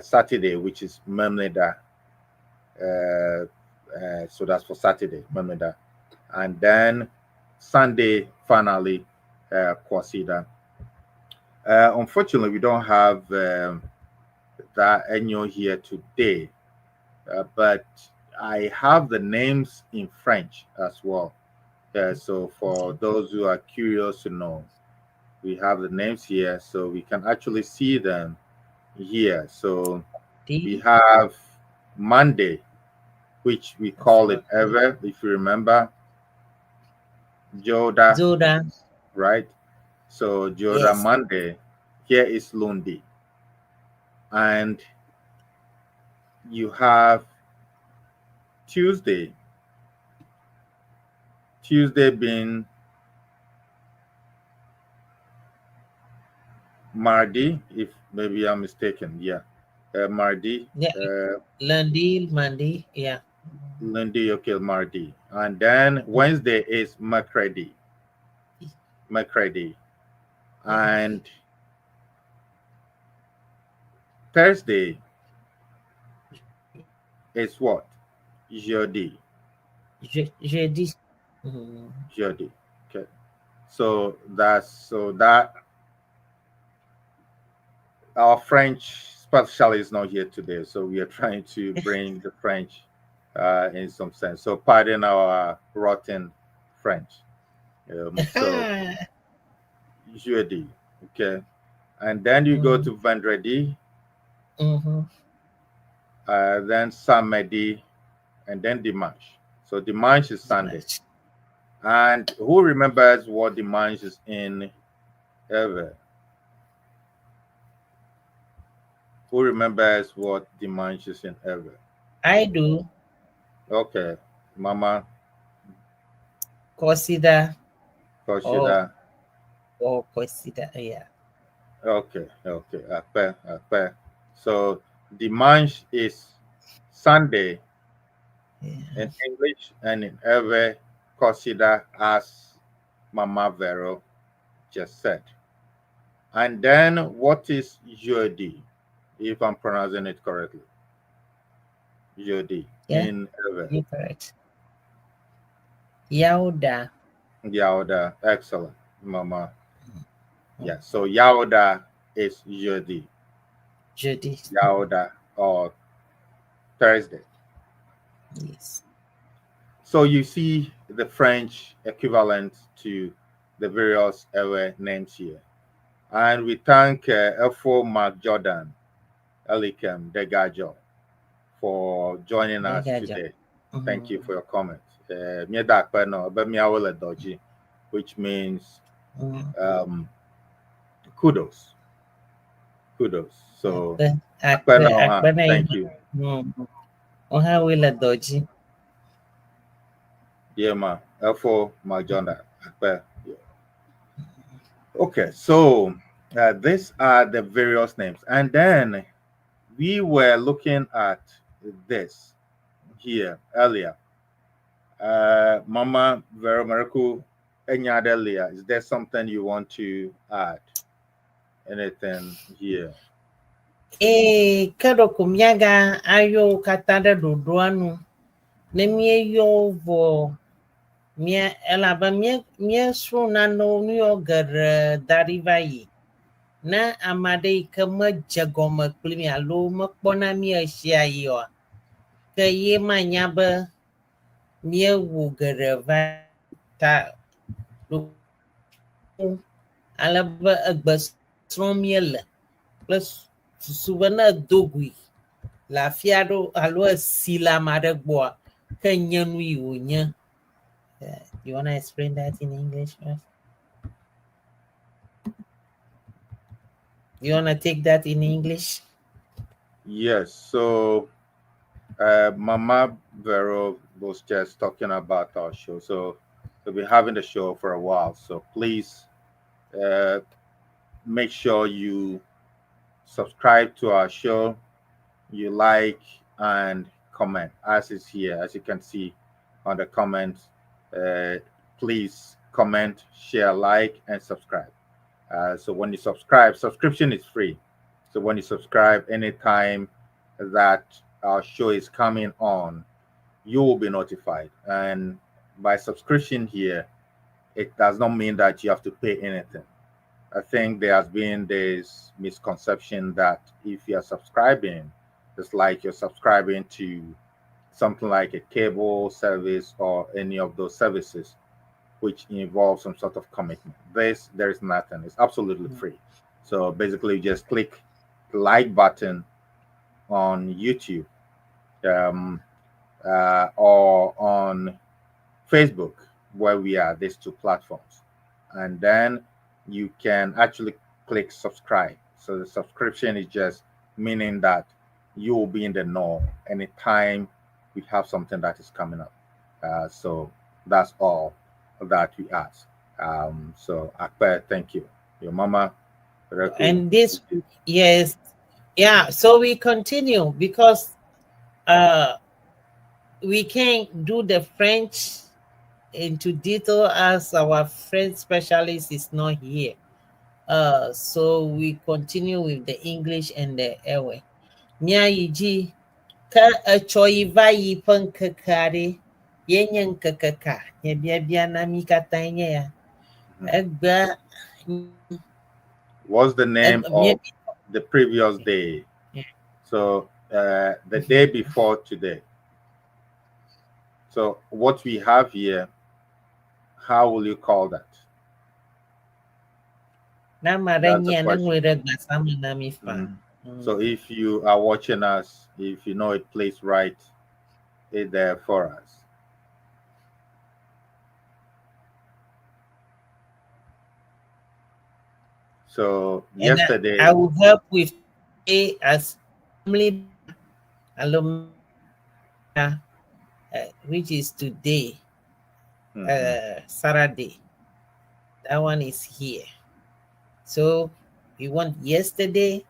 [SPEAKER 3] Saturday, which is Memneda. So that's for Saturday, Memneda. And then Sunday, finally, Kwasida. Unfortunately, we don't have that Enyo here today, but I have the names in French as well. So for those who are curious to know, we have the names here, so we can actually see them here. So we have Monday, which we call it Ewe, if you remember. Joda,
[SPEAKER 2] Zoda.
[SPEAKER 3] Right? So Joda.
[SPEAKER 2] Yes.
[SPEAKER 3] Monday, here is Lundi. And you have Tuesday. Tuesday being Mardi, if maybe I'm mistaken. Yeah. Mardi.
[SPEAKER 2] Yeah. Lundi, Monday. Yeah.
[SPEAKER 3] Lundi, okay, Mardi. And then Wednesday is Mercredi. Mercredi. And Thursday is what? Jeudi.
[SPEAKER 2] Jeudi.
[SPEAKER 3] Jeudi. Okay. So that's so that our French specialist is not here today, so we are trying to bring the French in some sense. So pardon our rotten French. So jeudi, okay, and then you go to vendredi, then samedi, and then dimanche. So dimanche is Sunday. And who remembers what dimanche is in Ewe? Who remembers what dimanche is in Ewe?
[SPEAKER 2] I do.
[SPEAKER 3] Okay, Mama.
[SPEAKER 2] Consider.
[SPEAKER 3] Consider.
[SPEAKER 2] Or consider, yeah.
[SPEAKER 3] Okay. Akpe. So dimanche is Sunday in English, and in Ewe, consider as Mama Vero just said. And then what is jeudi, if I'm pronouncing it correctly? Jeudi
[SPEAKER 2] Yeah,
[SPEAKER 3] in Ewe.
[SPEAKER 2] You're correct. Yaoda.
[SPEAKER 3] Yaoda, excellent, Mama. Yeah, so Yaoda is jeudi.
[SPEAKER 2] Jeudi.
[SPEAKER 3] Yaoda or Thursday.
[SPEAKER 2] Yes.
[SPEAKER 3] So you see the French equivalent to the various Ewe names here. And we thank F4 Mark Jordan, Elikem Degajo, for joining us
[SPEAKER 2] Degajo.
[SPEAKER 3] today. Thank you for your comment. Which means kudos. Kudos. So, thank you. Yeah, ma. F4 Mark Jordan. Yeah. Okay, so these are the various names. And then we were looking at this here earlier. Mama Vero Miracle Enyadelia, is there something you want to add? Anything here?
[SPEAKER 2] Ee, ke ɖeko míaga ayɔ wo katã ɖe ɖoɖoa nu. Ne míeyɔ wo vɔ, mía elabe mía míesrɔ̃ nanewo nu yawo geɖe da ɖi va yi. Ne ame aɖe yi ke medze gɔme kpli mi alo mekpɔna mí ɣe oa, ke ye manya be míewɔ geɖe va ta ɖo ale be egbe srɔ̃m míele kple susu be ne edo goe le afi aɖewo alo esi le ame aɖe gbɔa, ke nye nu yi wònye. You wanna explain that in English first? You wanna take that in English?
[SPEAKER 3] Yes. So Mama Vero was just talking about our show. So we'll be having the show for a while. So please make sure you subscribe to our show, you like and comment, as is here, as you can see on the comments. Please comment, share, like, and subscribe. So when you subscribe, subscription is free. So when you subscribe, anytime that our show is coming on, you will be notified. And by subscription here, it does not mean that you have to pay anything. I think there has been this misconception that if you are subscribing, it's like you're subscribing to something like a cable service or any of those services which involve some sort of commitment. This, there is nothing. It's absolutely free. So basically, you just click the like button on YouTube or on Facebook, where we are, these two platforms. And then you can actually click subscribe. So the subscription is just meaning that you will be in the know anytime we have something that is coming up. So that's all that we ask. So Akpe, thank you. Your mama. Reku.
[SPEAKER 2] And this, yes, yeah. So we continue because we can't do the French into detail as our French specialist is not here. So we continue with the English and the Ewe. Míayi dzi ke etsɔ yi va yi ƒe ŋkeke aɖe ye nye ŋkeke ka? Nye biabia na mí katã nye ya. Egbea
[SPEAKER 3] What's the name of the previous day?
[SPEAKER 2] Yeah.
[SPEAKER 3] So the day before today. So what we have here, how will you call that?
[SPEAKER 2] Na ame aɖe
[SPEAKER 3] That's the
[SPEAKER 2] nyia ne
[SPEAKER 3] question.
[SPEAKER 2] ŋlɔe ɖe gbasa me na mí faa.
[SPEAKER 3] So if you are watching us, if you know it, please write it there for us. So
[SPEAKER 2] And
[SPEAKER 3] yesterday,
[SPEAKER 2] I will help with A as family alumni, which is today, Saturday. That one is here. So we want yesterday,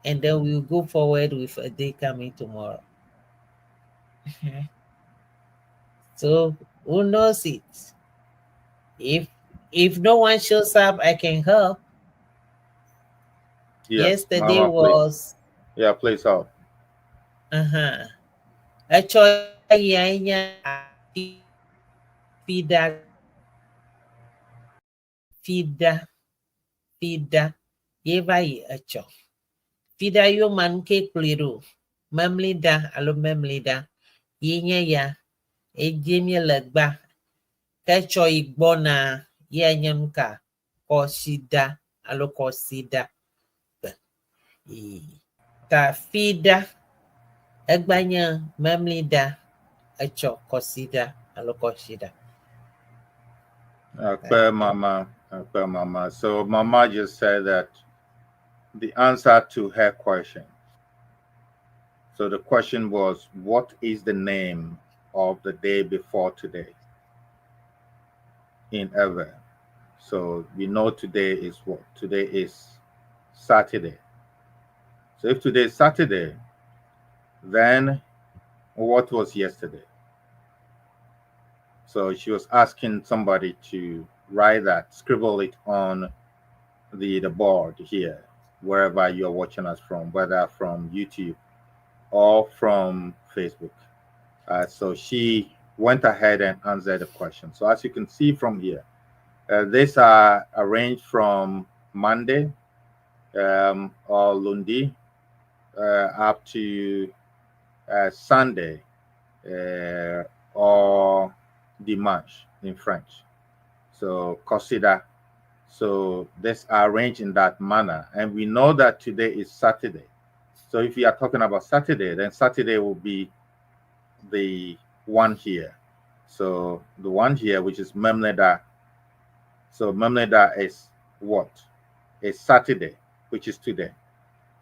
[SPEAKER 2] and then we'll go forward with a day coming tomorrow. So who knows it? If no one shows up, I can help.
[SPEAKER 3] Yeah,
[SPEAKER 2] Yesterday
[SPEAKER 3] Mama, please.
[SPEAKER 2] was
[SPEAKER 3] Yeah, please help.
[SPEAKER 2] Etsɔ yae nye Fida Fida Fida ye va yi etsɔ. Fida yoma nu ke kplɔe ɖo. Memlida alo memlida ye nye ya. Edze míele gba. Ke etsɔ yi gbɔna ye nye nu ka? Kɔsida alo kɔsida. Ta Fida egba nye memlida etsɔ kɔsida alo kɔsida.
[SPEAKER 3] Akpe Mama, Akpe Mama. So Mama just said that the answer to her question. So the question was, what is the name of the day before today in Ewe? So we know today is what? Today is Saturday. So if today is Saturday, then what was yesterday? So she was asking somebody to write that, scribble it on the board here, wherever you're watching us from, whether from YouTube or from Facebook. So she went ahead and answered the question. So as you can see from here, these are arranged from Monday or Lundi up to Sunday or Dimanche in French. So Kɔsiɖa. So this are arranged in that manner. And we know that today is Saturday. So if we are talking about Saturday, then Saturday will be the one here. So the one here, which is Memleda. So Memleda is what? It's Saturday, which is today.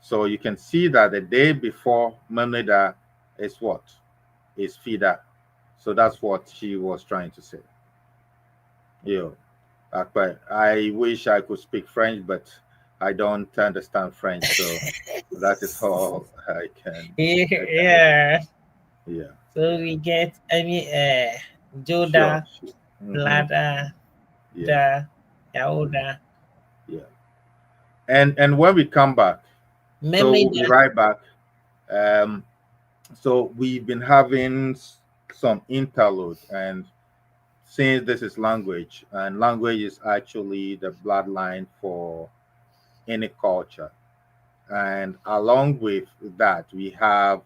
[SPEAKER 3] So you can see that the day before Memleda is what? Is Fida. So that's what she was trying to say. Yeah. But I wish I could speak French, but I don't understand French, so that is all I can.
[SPEAKER 2] Yeah.
[SPEAKER 3] Yeah.
[SPEAKER 2] So we get, I mean, Joda,
[SPEAKER 3] Sure. Mhm.
[SPEAKER 2] Lada,
[SPEAKER 3] Yeah.
[SPEAKER 2] Da, Yaoda.
[SPEAKER 3] Yeah. And when we come back, so we'll be
[SPEAKER 2] Memlida.
[SPEAKER 3] right back. So we've been having some interlude, and Since this is language, and language is actually the bloodline for any culture. And along with that, we have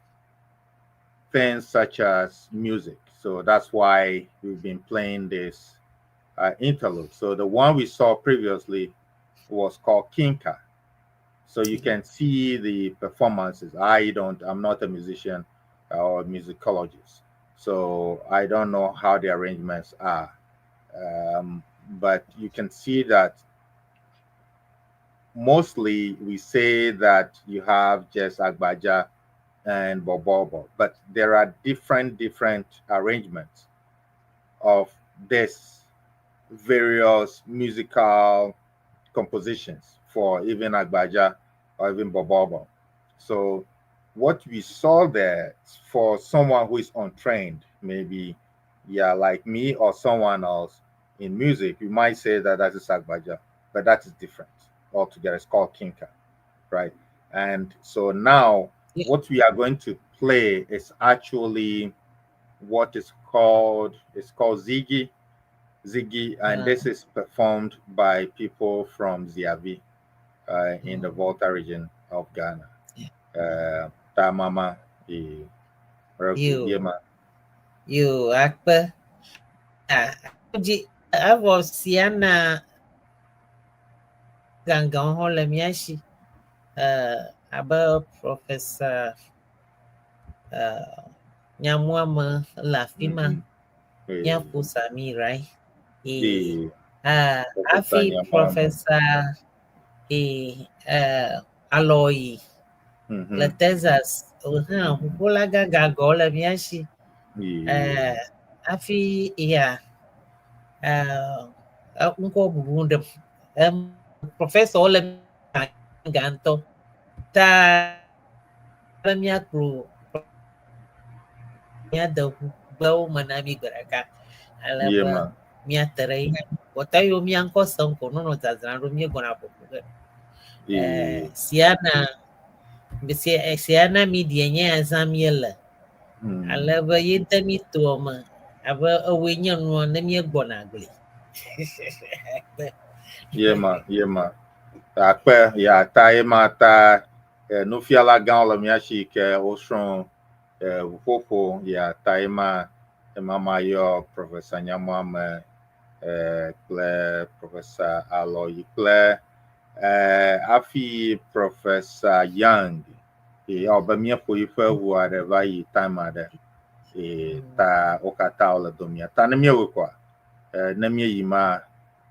[SPEAKER 3] things such as music. So that's why we've been playing this interlude. So the one we saw previously was called Kinka. So you can see the performances. I'm not a musician or musicologist, so I don't know how the arrangements are. But you can see that mostly we say that you have just Agbaja and Bobobo, but there are different arrangements of this various musical compositions for even Agbaja or even Bobobo. So what we saw there for someone who is untrained, maybe, yeah, like me or someone else in music, you might say that that is Agbaja, but that is different altogether. It's called Kinka, right? And so now what we are going to play is actually what is called, it's called Zigi, and this is performed by people from Ziavi in the Volta region of Ghana. Ta mama e
[SPEAKER 2] You. Yo, akpe. Ah, dzi evɔ Siana gãgãwo hã le mía si. Abe Professor Nyamuame le afi ma. Míaƒo Sami, right? Eh, hafi
[SPEAKER 3] Nyamuame.
[SPEAKER 2] Professor Aloyi le Texas hã ʋuƒola gãgãgãwo le mía si. Hafi ya ŋkɔ bubu ɖem. Professor le gã ŋutɔ. Ta be míakplɔ míade ʋugbewo me na mí gbe ɖeka. Ale be
[SPEAKER 3] Yema.
[SPEAKER 2] míate ɖe ye. Wɔta yiwo mía ŋkɔ sem ko nɔnɔ dzadzram ɖo míegbɔna ƒoƒo ge. Siana media nye ya zã míele. Ale be ye de mí toa me abe ewoe nye nua ne míegbɔna gli.
[SPEAKER 3] Yema. Akpe ya ta yema ta nufiala gãwo le mía si ke wosrɔ̃ ʋuƒoƒo ya ta yema ema ma yɔ Professor Nyamuame kple Professor Aloyi kple hafi Professor Young ewɔ be míeƒo yiƒe ʋu aɖe va yi time aɖe ta wo katã wole domia. Ta ne míewɔe koa ne míeyi ma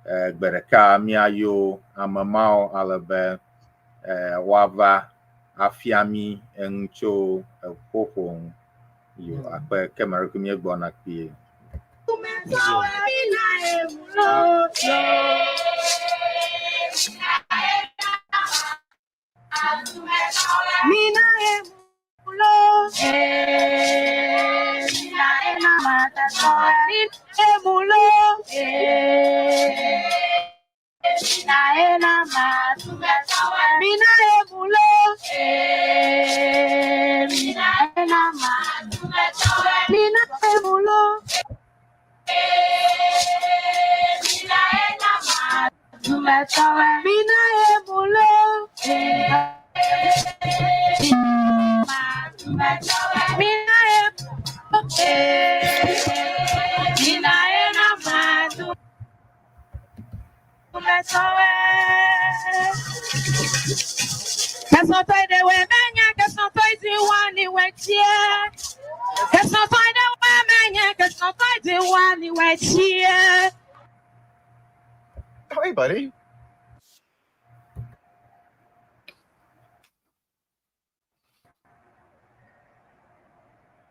[SPEAKER 3] gbe ɖeka míayɔ ame mawo ale be woava afia mí enu tso ʋuƒoƒo ŋu. Yo akpe ke me ɖe míegbɔna kpuie.
[SPEAKER 6] Mina emulo, mina ena emulo, mina ena mina emulo, mina ena mina emulo, mina emulo, mina mina ena
[SPEAKER 7] Hey, buddy.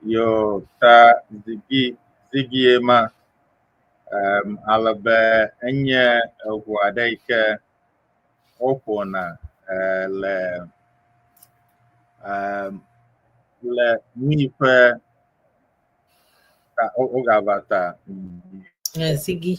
[SPEAKER 3] Yo ta Zigi Zigi ema ale be enye eʋu aɖe yi ke woƒona le nu yi ƒe ta wogava ta.
[SPEAKER 2] Zigi.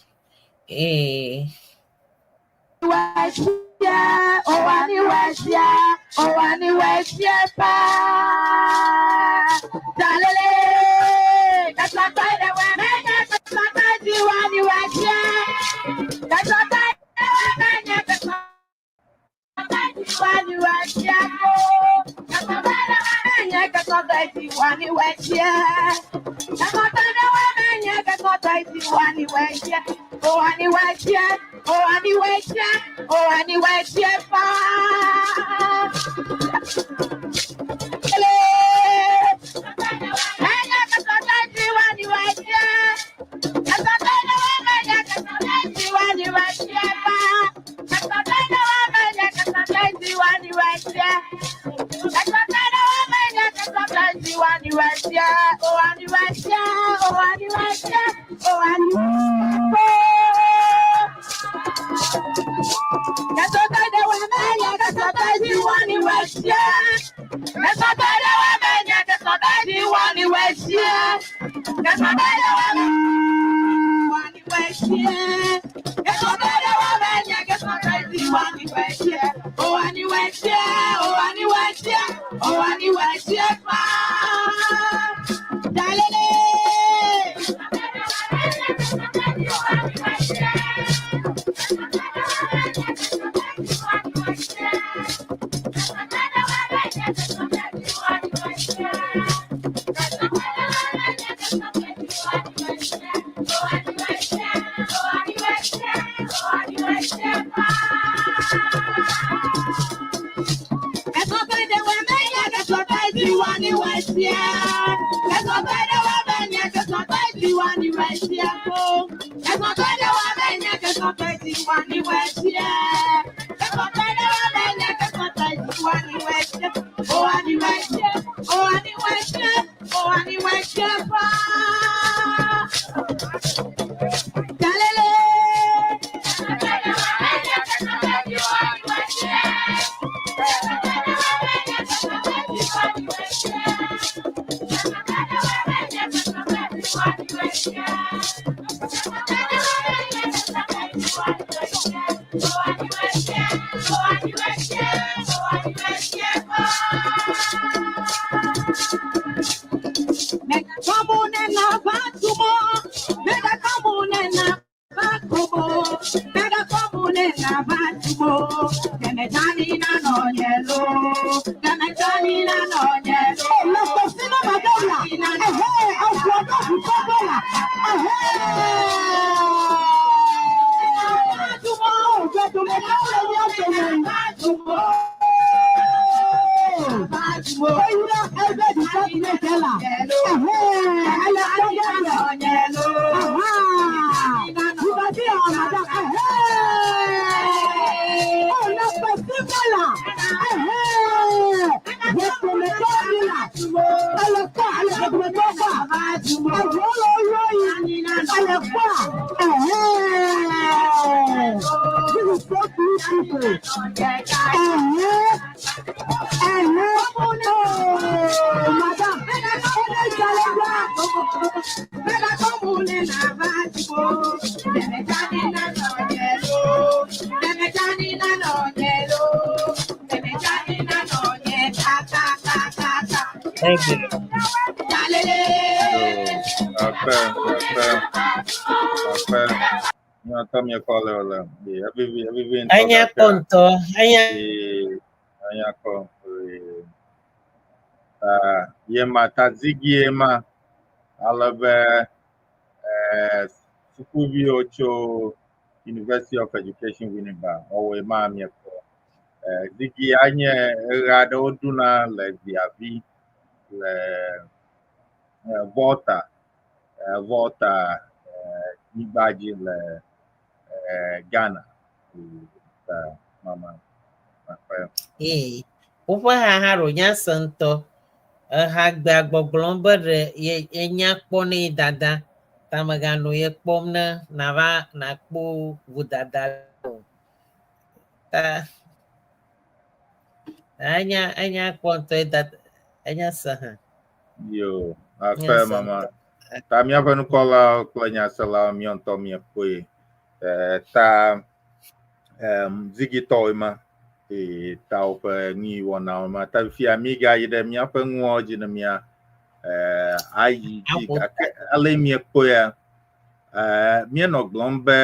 [SPEAKER 2] Thank you.
[SPEAKER 3] Akpe, akpe, akpe. Míatɔ miekɔ le le. Evivi, evivi ŋutɔ
[SPEAKER 2] Enya
[SPEAKER 3] gake.
[SPEAKER 2] kpɔ ŋutɔ. Enya
[SPEAKER 3] Ee, enya kpɔ. Ee. Ta yema ta zigi ma ale be eh, sukuviwo tso University of Education Winneba wɔwɔe ma miekpɔ. Eh, zigi anye eɣe aɖewo ɖuna le Ziavi le eh, Volta, eh, Volta eh, nyigba dzi le eh, Ghana. Ee, Ta mama akpe.
[SPEAKER 2] Ee, woƒe haha ɖo nya se ŋutɔ. Eha gbea gbɔgblɔm be ɖe ye enya kpɔ ne ye dada. Ta meganɔ ye kpɔm ne nava nakpɔ vodada o. Ta enya enya kpɔ ŋutɔ ye dada enya se hã.
[SPEAKER 3] Yo,
[SPEAKER 2] Enya
[SPEAKER 3] akpe
[SPEAKER 2] se
[SPEAKER 3] mama.
[SPEAKER 2] ŋutɔ.
[SPEAKER 3] Ta míaƒe nukpɔlawo kple nyaselawo míawo ŋutɔ míekpɔe. Eh, ta em, zigitɔwoe ma. Eye ta woƒe nuyiwɔnawo ma. Ta fifia mígayi ɖe míaƒe nuawo dzi ne mía eh, ayi dzi
[SPEAKER 2] Aƒo
[SPEAKER 3] gake ale míekpɔea, Míenɔ gblɔm be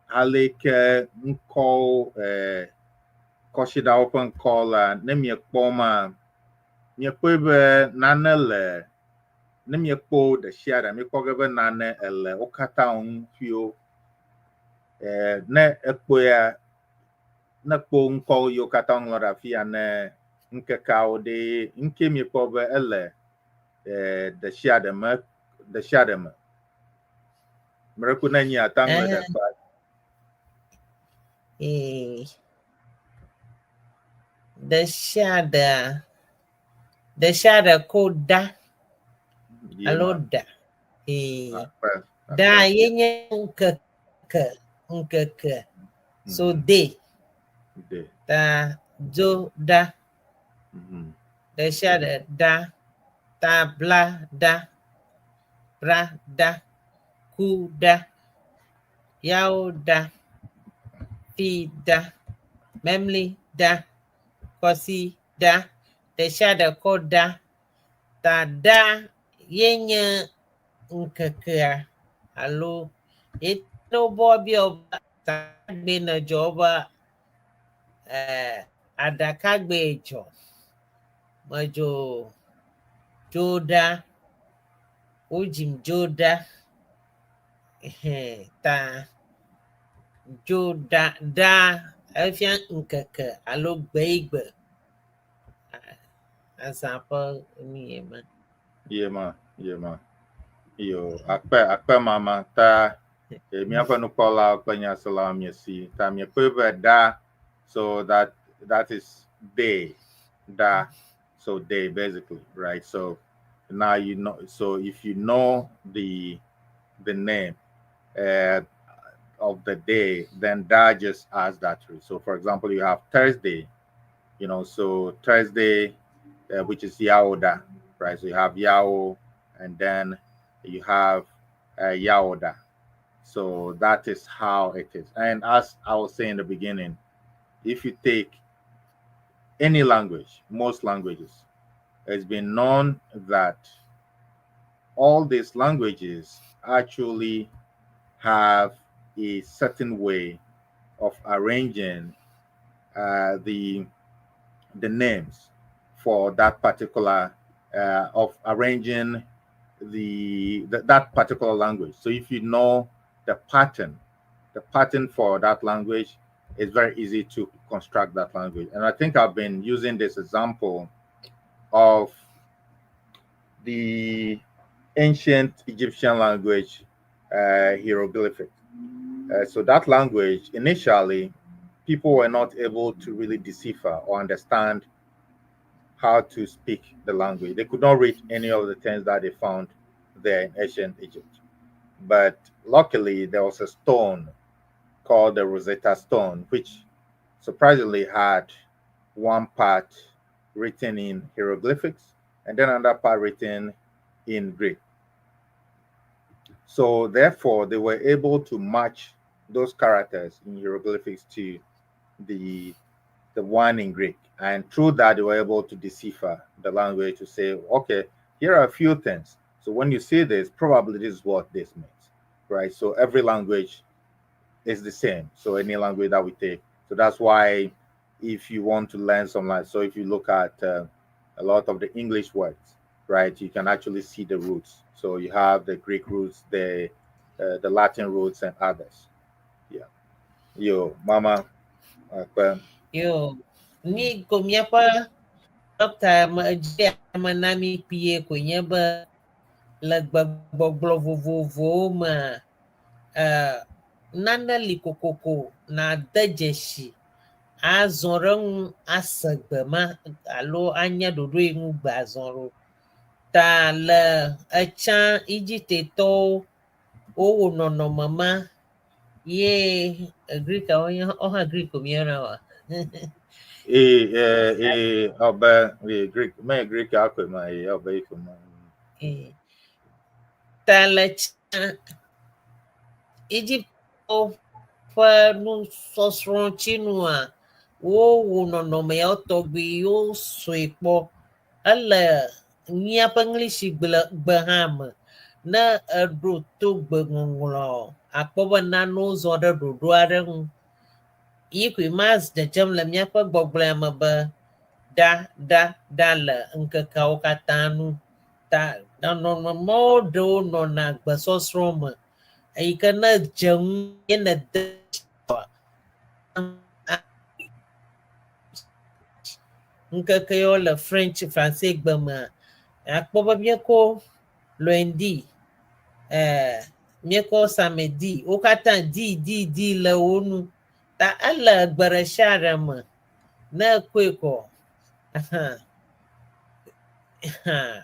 [SPEAKER 3] aleke ŋkɔwo kɔsiɖawo ƒe ŋkɔ la, ne miekpɔ ma, miekpɔe be nane le ne miekpɔ ɖe sia ɖe miekpɔ ge be nane ele wo katã ŋu ƒio. Ne ekpɔea, ne kpɔ ŋkɔ yiwo katã woŋlɔ ɖe afi ya ne ŋkekeawo ɖe ŋke miekpɔ be ele ɖe sia ɖe me ɖe sia ɖe me. Mreku ne nyi ata ŋlɔe ɖe kpa.
[SPEAKER 2] Ee. Ɖe sia ɖea, ɖe sia ɖe ko ɖa alo ɖa. Ee. Ɖa ye nye ŋkeke, ŋkeke. So day. Ta dzo ɖa. Ɖe sia ɖe ɖa. Ta bla ɖa. Bra ɖa. Ku ɖa. Yawo ɖa. Fi ɖa. Memli ɖa. Kɔsi ɖa. Ɖe sia ɖe kɔ ɖa. Ta ɖa ye nye ŋkekea alo ye ne wobɔ biɔ be tagbe ne dzɔ be aɖakagbe dzɔ. Medzo dzo ɖa. Wodzim dzo ɖa. Ehɛ ta dzo ɖa ɖa efia ŋkeke alo gbe yi gbe. Azã ƒe nu ye ma.
[SPEAKER 3] Ye ma, ye ma. Yo, akpe akpe mama ta míaƒe nukpɔlawo kple nyaselawo miesi ta miekpɔe be ɖa so that is day da so day basically, right? So now you know. So if you know the name of the day, then that just adds that to it. So for example, you have Thursday, so Thursday, which is Yaoda, right? So you have Yao, and then you have Yaoda. So that is how it is. And as I was saying in the beginning, if you take any language, most languages, it's been known that all these languages actually have a certain way of arranging the names for that particular of arranging the that particular language. So if you know the pattern for that language, it's very easy to construct that language. And I think I've been using this example of the ancient Egyptian language, hieroglyphic. So that language, initially, people were not able to really decipher or understand how to speak the language. They could not read any of the things that they found there in ancient Egypt. But luckily, there was a stone called the Rosetta Stone, which surprisingly had one part written in hieroglyphics and then another part written in Greek. So therefore, they were able to match those characters in hieroglyphics to the one in Greek. And through that, they were able to decipher the language to say, okay, here are a few things. So when you see this, probably this is what this means, right? So every language is the same. So any language that we take. So that's why if you want to learn some like, so if you look at a lot of the English words, right, you can actually see the roots. So you have the Greek roots, the Latin roots, and others. Yeah. Yo, mama.
[SPEAKER 2] Yo, ni ko míaƒe dɔkta me edzi ame na mi kpuie koe nye be le gbegbɔgblɔ vovovowo mea, nane li kokoko nade dzesi azɔ ɖe ŋu ase gbe ma alo anya ɖoɖo yi ŋu gbe azɔ ɖo. Ta le etsã Egiptetɔwo wowɔ nɔnɔme ma ye Greekawo nye wohã Greek ko míeyɔna oa?
[SPEAKER 3] Ee, ɔbɛ ee Greek mɛ Greek akɔ ma ee ɔbɛ yi ko ma.
[SPEAKER 2] Ta le tsã Egyptɔwo ƒe nusɔsrɔ̃ tsinua wowɔ nɔnɔme yawo tɔgbi wosɔe kpɔ. Ele míaƒe English gbe hã me. Ne eɖo to gbeŋɔŋlɔ akpɔ be nanewo zɔ ɖe ɖoɖo aɖe ŋu. Yi koe ma dzedzem le míaƒe gbɔgblɔea me be ɖa ɖa ɖa le ŋkekeawo katã nu. Ta nɔnɔme mawo ɖewo nɔna gbesɔsrɔ̃ me eyi ke ne dze ŋu ye nède ŋkeke yawo le French Francais gbe mea, akpɔ be míekɔ lundi, eh, míekɔ samedi, wo katã di di di le wo nu. Ta ele gbe ɖe sia ɖe me. Ne ekɔe kɔ,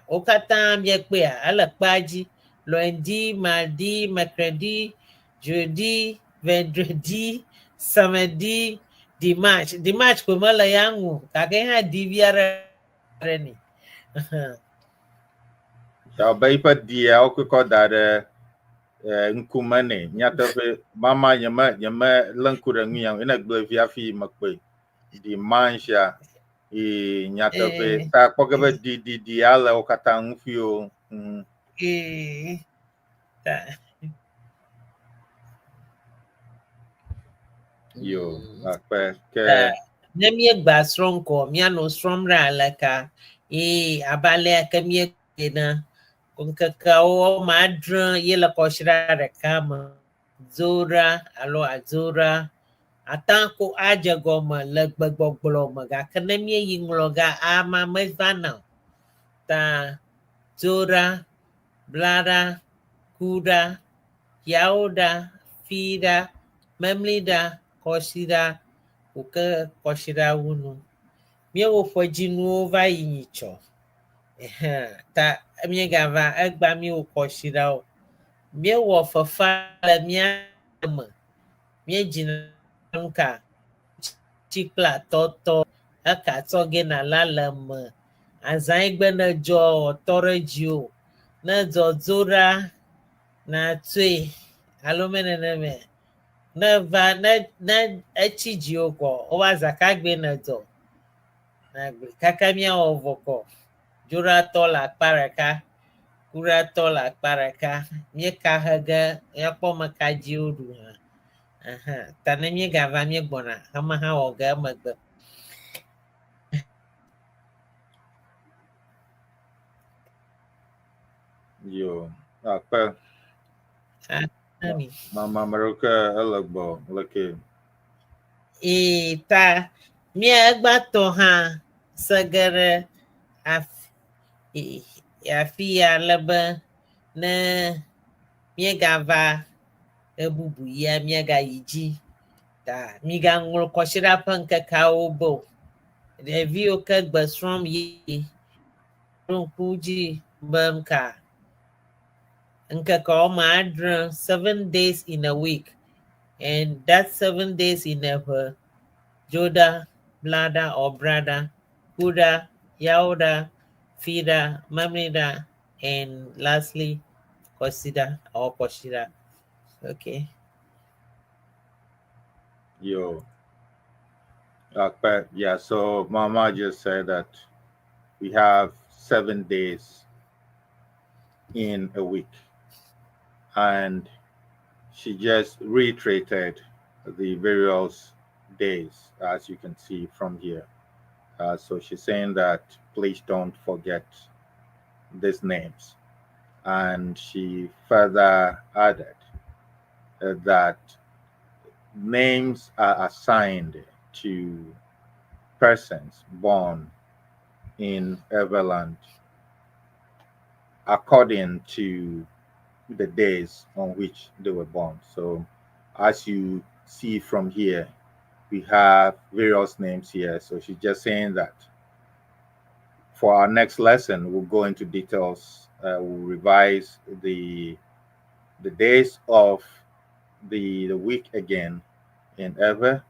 [SPEAKER 2] wo katã míekpɔea, ele kpea dzi. Lundi, mardi, mercredi, jeudi, vendredi, samedi, dimanche. Dimanche koe mele ya ŋu o, gake hã di vi aɖe ɖe nɛ.
[SPEAKER 3] Abe yiƒe dia wokɔ da ɖe ŋkume nɛ. Nyateƒe mama nyeme nyeme lé ŋku ɖe nu ya ŋu. Ene gblɔe vi hafi mekpɔe. Dimanche ya yi nyateƒe ta kpɔ ge be di di di ya le wo katã ŋu fi o. Yo akpe ke.
[SPEAKER 2] Ne míegba srɔ̃ ŋkɔ, míanɔ srɔ̃m ɖe aleka ye abe alea ke míena ŋkekeawo woame adre ye le kɔsiɖa ɖeka me. Dzora alo adzora ate ko adze gɔme le gbegbɔgblɔ me gake ne míeyi ŋlɔ ga ama mevana o. Ta dzora, blaɖa, kuɖa, yawoɖa, fiɖa, memliɖa, kɔsiɖa, wòke kɔsiɖa wu nu. Míewɔ ƒe dzinuwo va yi nyitsɔ. Ehẽ, ta míegava egbea míewɔ kɔsiɖawo. Míewɔ fefe le mía me. Míedzina nu ka? Tsi kple atɔtɔ. Eka tsɔ ge nàla le eme. Azã yi gbe nèdzɔ wòtɔ ɖe dziwò. Ne dzɔ dzo ɖa, nàtɔe alo meneneme. Ne eva ne ne etsi dziwò kɔ wobe azãkagbee nèdzɔ. Nàgblɔe kaka míawɔ vɔ kɔ. Dzoɖatɔ le akpa ɖeka, kuɖatɔ le akpa ɖeka. Míeka he ge míakpɔ ame ka dzi woɖu hã. Aha, ta ne míegava míegbɔna ema hã wɔ ge emegbe.
[SPEAKER 3] Yo, akpe.
[SPEAKER 2] Ami.
[SPEAKER 3] Mama ame ɖewo ke ele gbɔ leke.
[SPEAKER 2] Ee, ta mía egbãtɔ hã se ge ɖe afi ya ale be ne míegava ɣebubu ɣia míagayi dzi. Ta migaŋlɔ kɔsiɖa ƒe ŋkekeawo be o. Ɖeviwo ke gbe srɔ̃m yeye ɖo ŋku dzi be nuka ŋkeke woame adre, seven days in a week and that seven days in a ƒe Dzoɖa, Blaɖa or Braɖa, Kuɖa, Yawoɖa, Fiɖa, Memliɖa and lastly Kɔsiɖa or Kɔsiɖa. Okay.
[SPEAKER 3] Yo. But yeah, so Mama just said that we have 7 days in a week. And she just reiterated the various days, as you can see from here. So she's saying that please don't forget these names. And she further added that names are assigned to persons born in Eweland according to the days on which they were born. So, as you see from here, we have various names here. So, she's just saying that for our next lesson, we'll go into details. We'll revise the days of the week again in Ewe,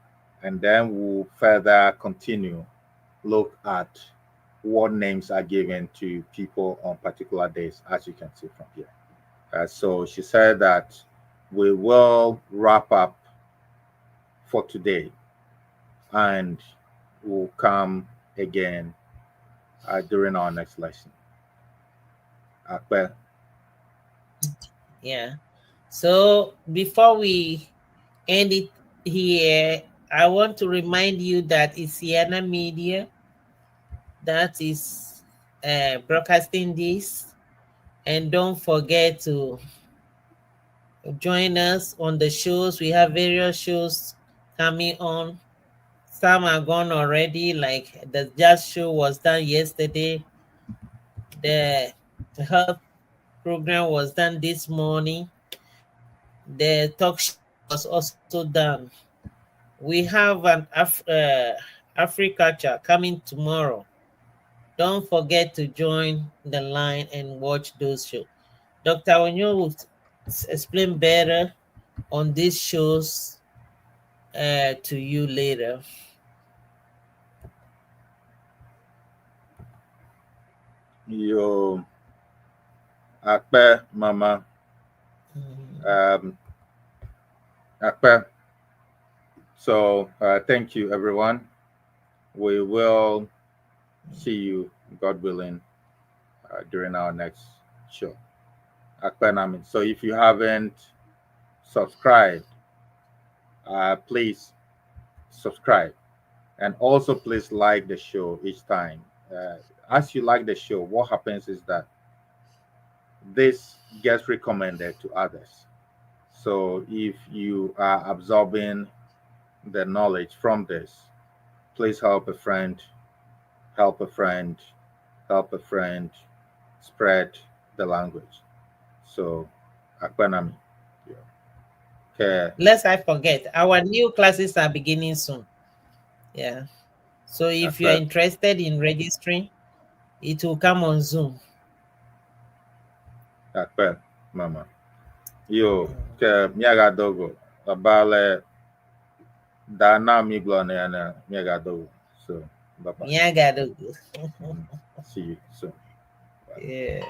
[SPEAKER 3] and then we'll further continue look at what names are given to people on particular days, as you can see from here. So she said that we will wrap up for today and we'll come again during our next lesson. Akpe.
[SPEAKER 2] Yeah. So before we end it here, I want to remind you that it's Ceana Media that is broadcasting this. And don't forget to join us on the shows. We have various shows coming on. Some are gone already, like the jazz show was done yesterday. The health program was done this morning. The talk show was also done. We have an Africulture coming tomorrow. Don't forget to join the line and watch those shows. Dr. Onyo will explain better on these shows to you later.
[SPEAKER 3] Yo, akpe mama. Akpe. So thank you, everyone. We will see you, God willing, during our next show. Akpe nami. So if you haven't subscribed, please subscribe. And also please like the show each time. As you like the show, what happens is that this gets recommended to others. So if you are absorbing the knowledge from this, please help a friend, help a friend, help a friend, spread the language. So, Akpanami. Yeah. Okay.
[SPEAKER 2] Lest I forget, our new classes are beginning soon. Yeah. So if you're interested in registering, it will come on Zoom.
[SPEAKER 3] Akpe, mama. Yo, ke miaga dogo. Abale da na mi glo na na miaga dogo. So, bye bye.
[SPEAKER 2] Miaga dogo.
[SPEAKER 3] See you soon.
[SPEAKER 2] Bye. Yeah.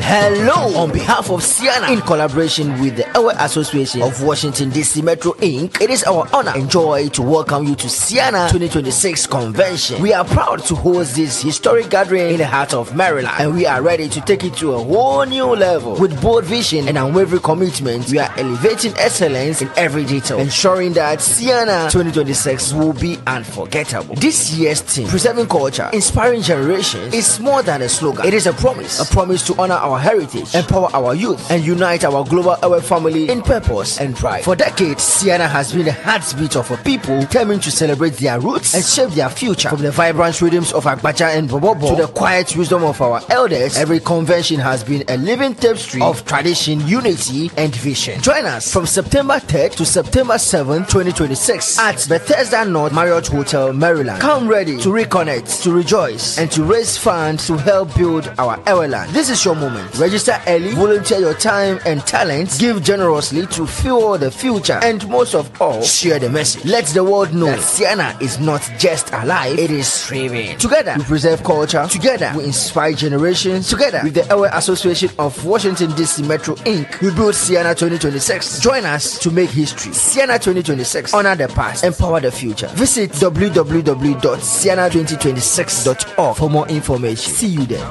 [SPEAKER 4] Hello! On behalf of Ceana, in collaboration with the Ewe Association of Washington DC Metro Inc., it is our honor and joy to welcome you to Ceana 2026 Convention. We are proud to host this historic gathering in the heart of Maryland, and we are ready to take it to a whole new level. With bold vision and unwavering commitment, we are elevating excellence in every detail, ensuring that Ceana 2026 will be unforgettable. This year's theme, Preserving Culture, Inspiring Generations, is more than a slogan. It is a promise to honor our heritage, empower our youth, and unite our global Ewe family in purpose and pride. For decades, Ceana has been the heartbeat of a people determined to celebrate their roots and shape their future. From the vibrant rhythms of Agbadza and Bobobo to the quiet wisdom of our elders, every convention has been a living tapestry of tradition, unity, and vision. Join us from September 3rd to September 7th, 2026 at Bethesda North Marriott Hotel, Maryland. Come ready to reconnect, to rejoice, and to raise funds to help build our Eweland. This is your moment. Register early, volunteer your time and talents, give generously to fuel the future, and most of all, share the message. Let the world know that Ceana is not just alive, it is thriving. Together, we preserve culture. Together, we inspire generations. Together, with the Ewe Association of Washington DC Metro Inc., we build Ceana 2026. Join us to make history. Ceana 2026. Honor the past, empower the future. Visit www.ceana2026.org for more information. See you there.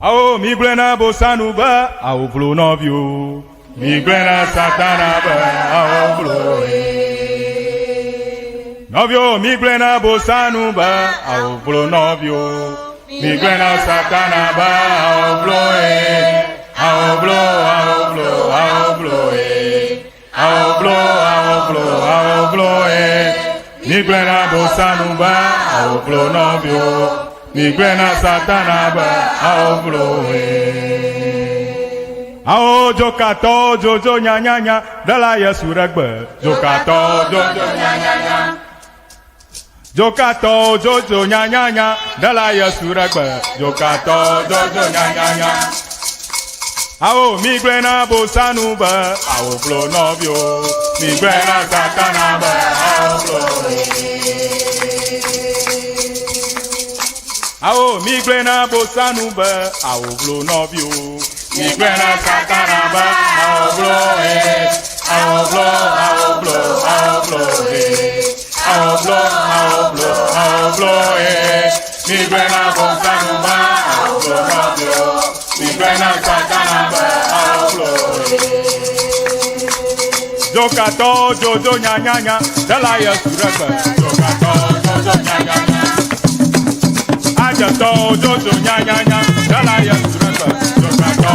[SPEAKER 1] Awo mi gblẽ na bosanu be awo vlo nɔviwo. Mi gblẽ na satana be awo vlo ye. Nɔviwo mi gblẽ na bosanu be awo vlo nɔviwo. Mi gblẽ na satana be awo vlo ye. Awo vlo awo vlo awo vlo ye. Awo vlo awo vlo awo vlo ye. Mi gblẽ na bosanu be awo vlo nɔviwo. Mi gblẽ na satana be awo vlo ye. Awo dzokatɔwo dzodzo nyanyanya ɖela Yesu ɖe gbe. Dzokatɔwo dzodzo nyanyanya. Dzokatɔwo dzodzo nyanyanya ɖela Yesu ɖe gbe. Dzokatɔwo dzodzo nyanyanya. Awo mi gblẽ na bosanu be awo vlo nɔviwo. Mi gblẽ na satana be awo vlo ye. Awo mi gblẽ na bosanu be awo vlo nɔviwo. Mi gblẽ na satana be awo vlo ye. Awo vlo he. Awoblo, awoblo, awoblo he. Migblɔe na Bonsanu be awoblo nɔviwo. Migblɔe na Satana be awoblo he. Dzokatɔ dzodzo nyanyanya, ɖela Yesu ɖe gbe. Dzokatɔ dzodzo nyanyanya. Adzetɔ dzodzo nyanyanya, ɖela Yesu.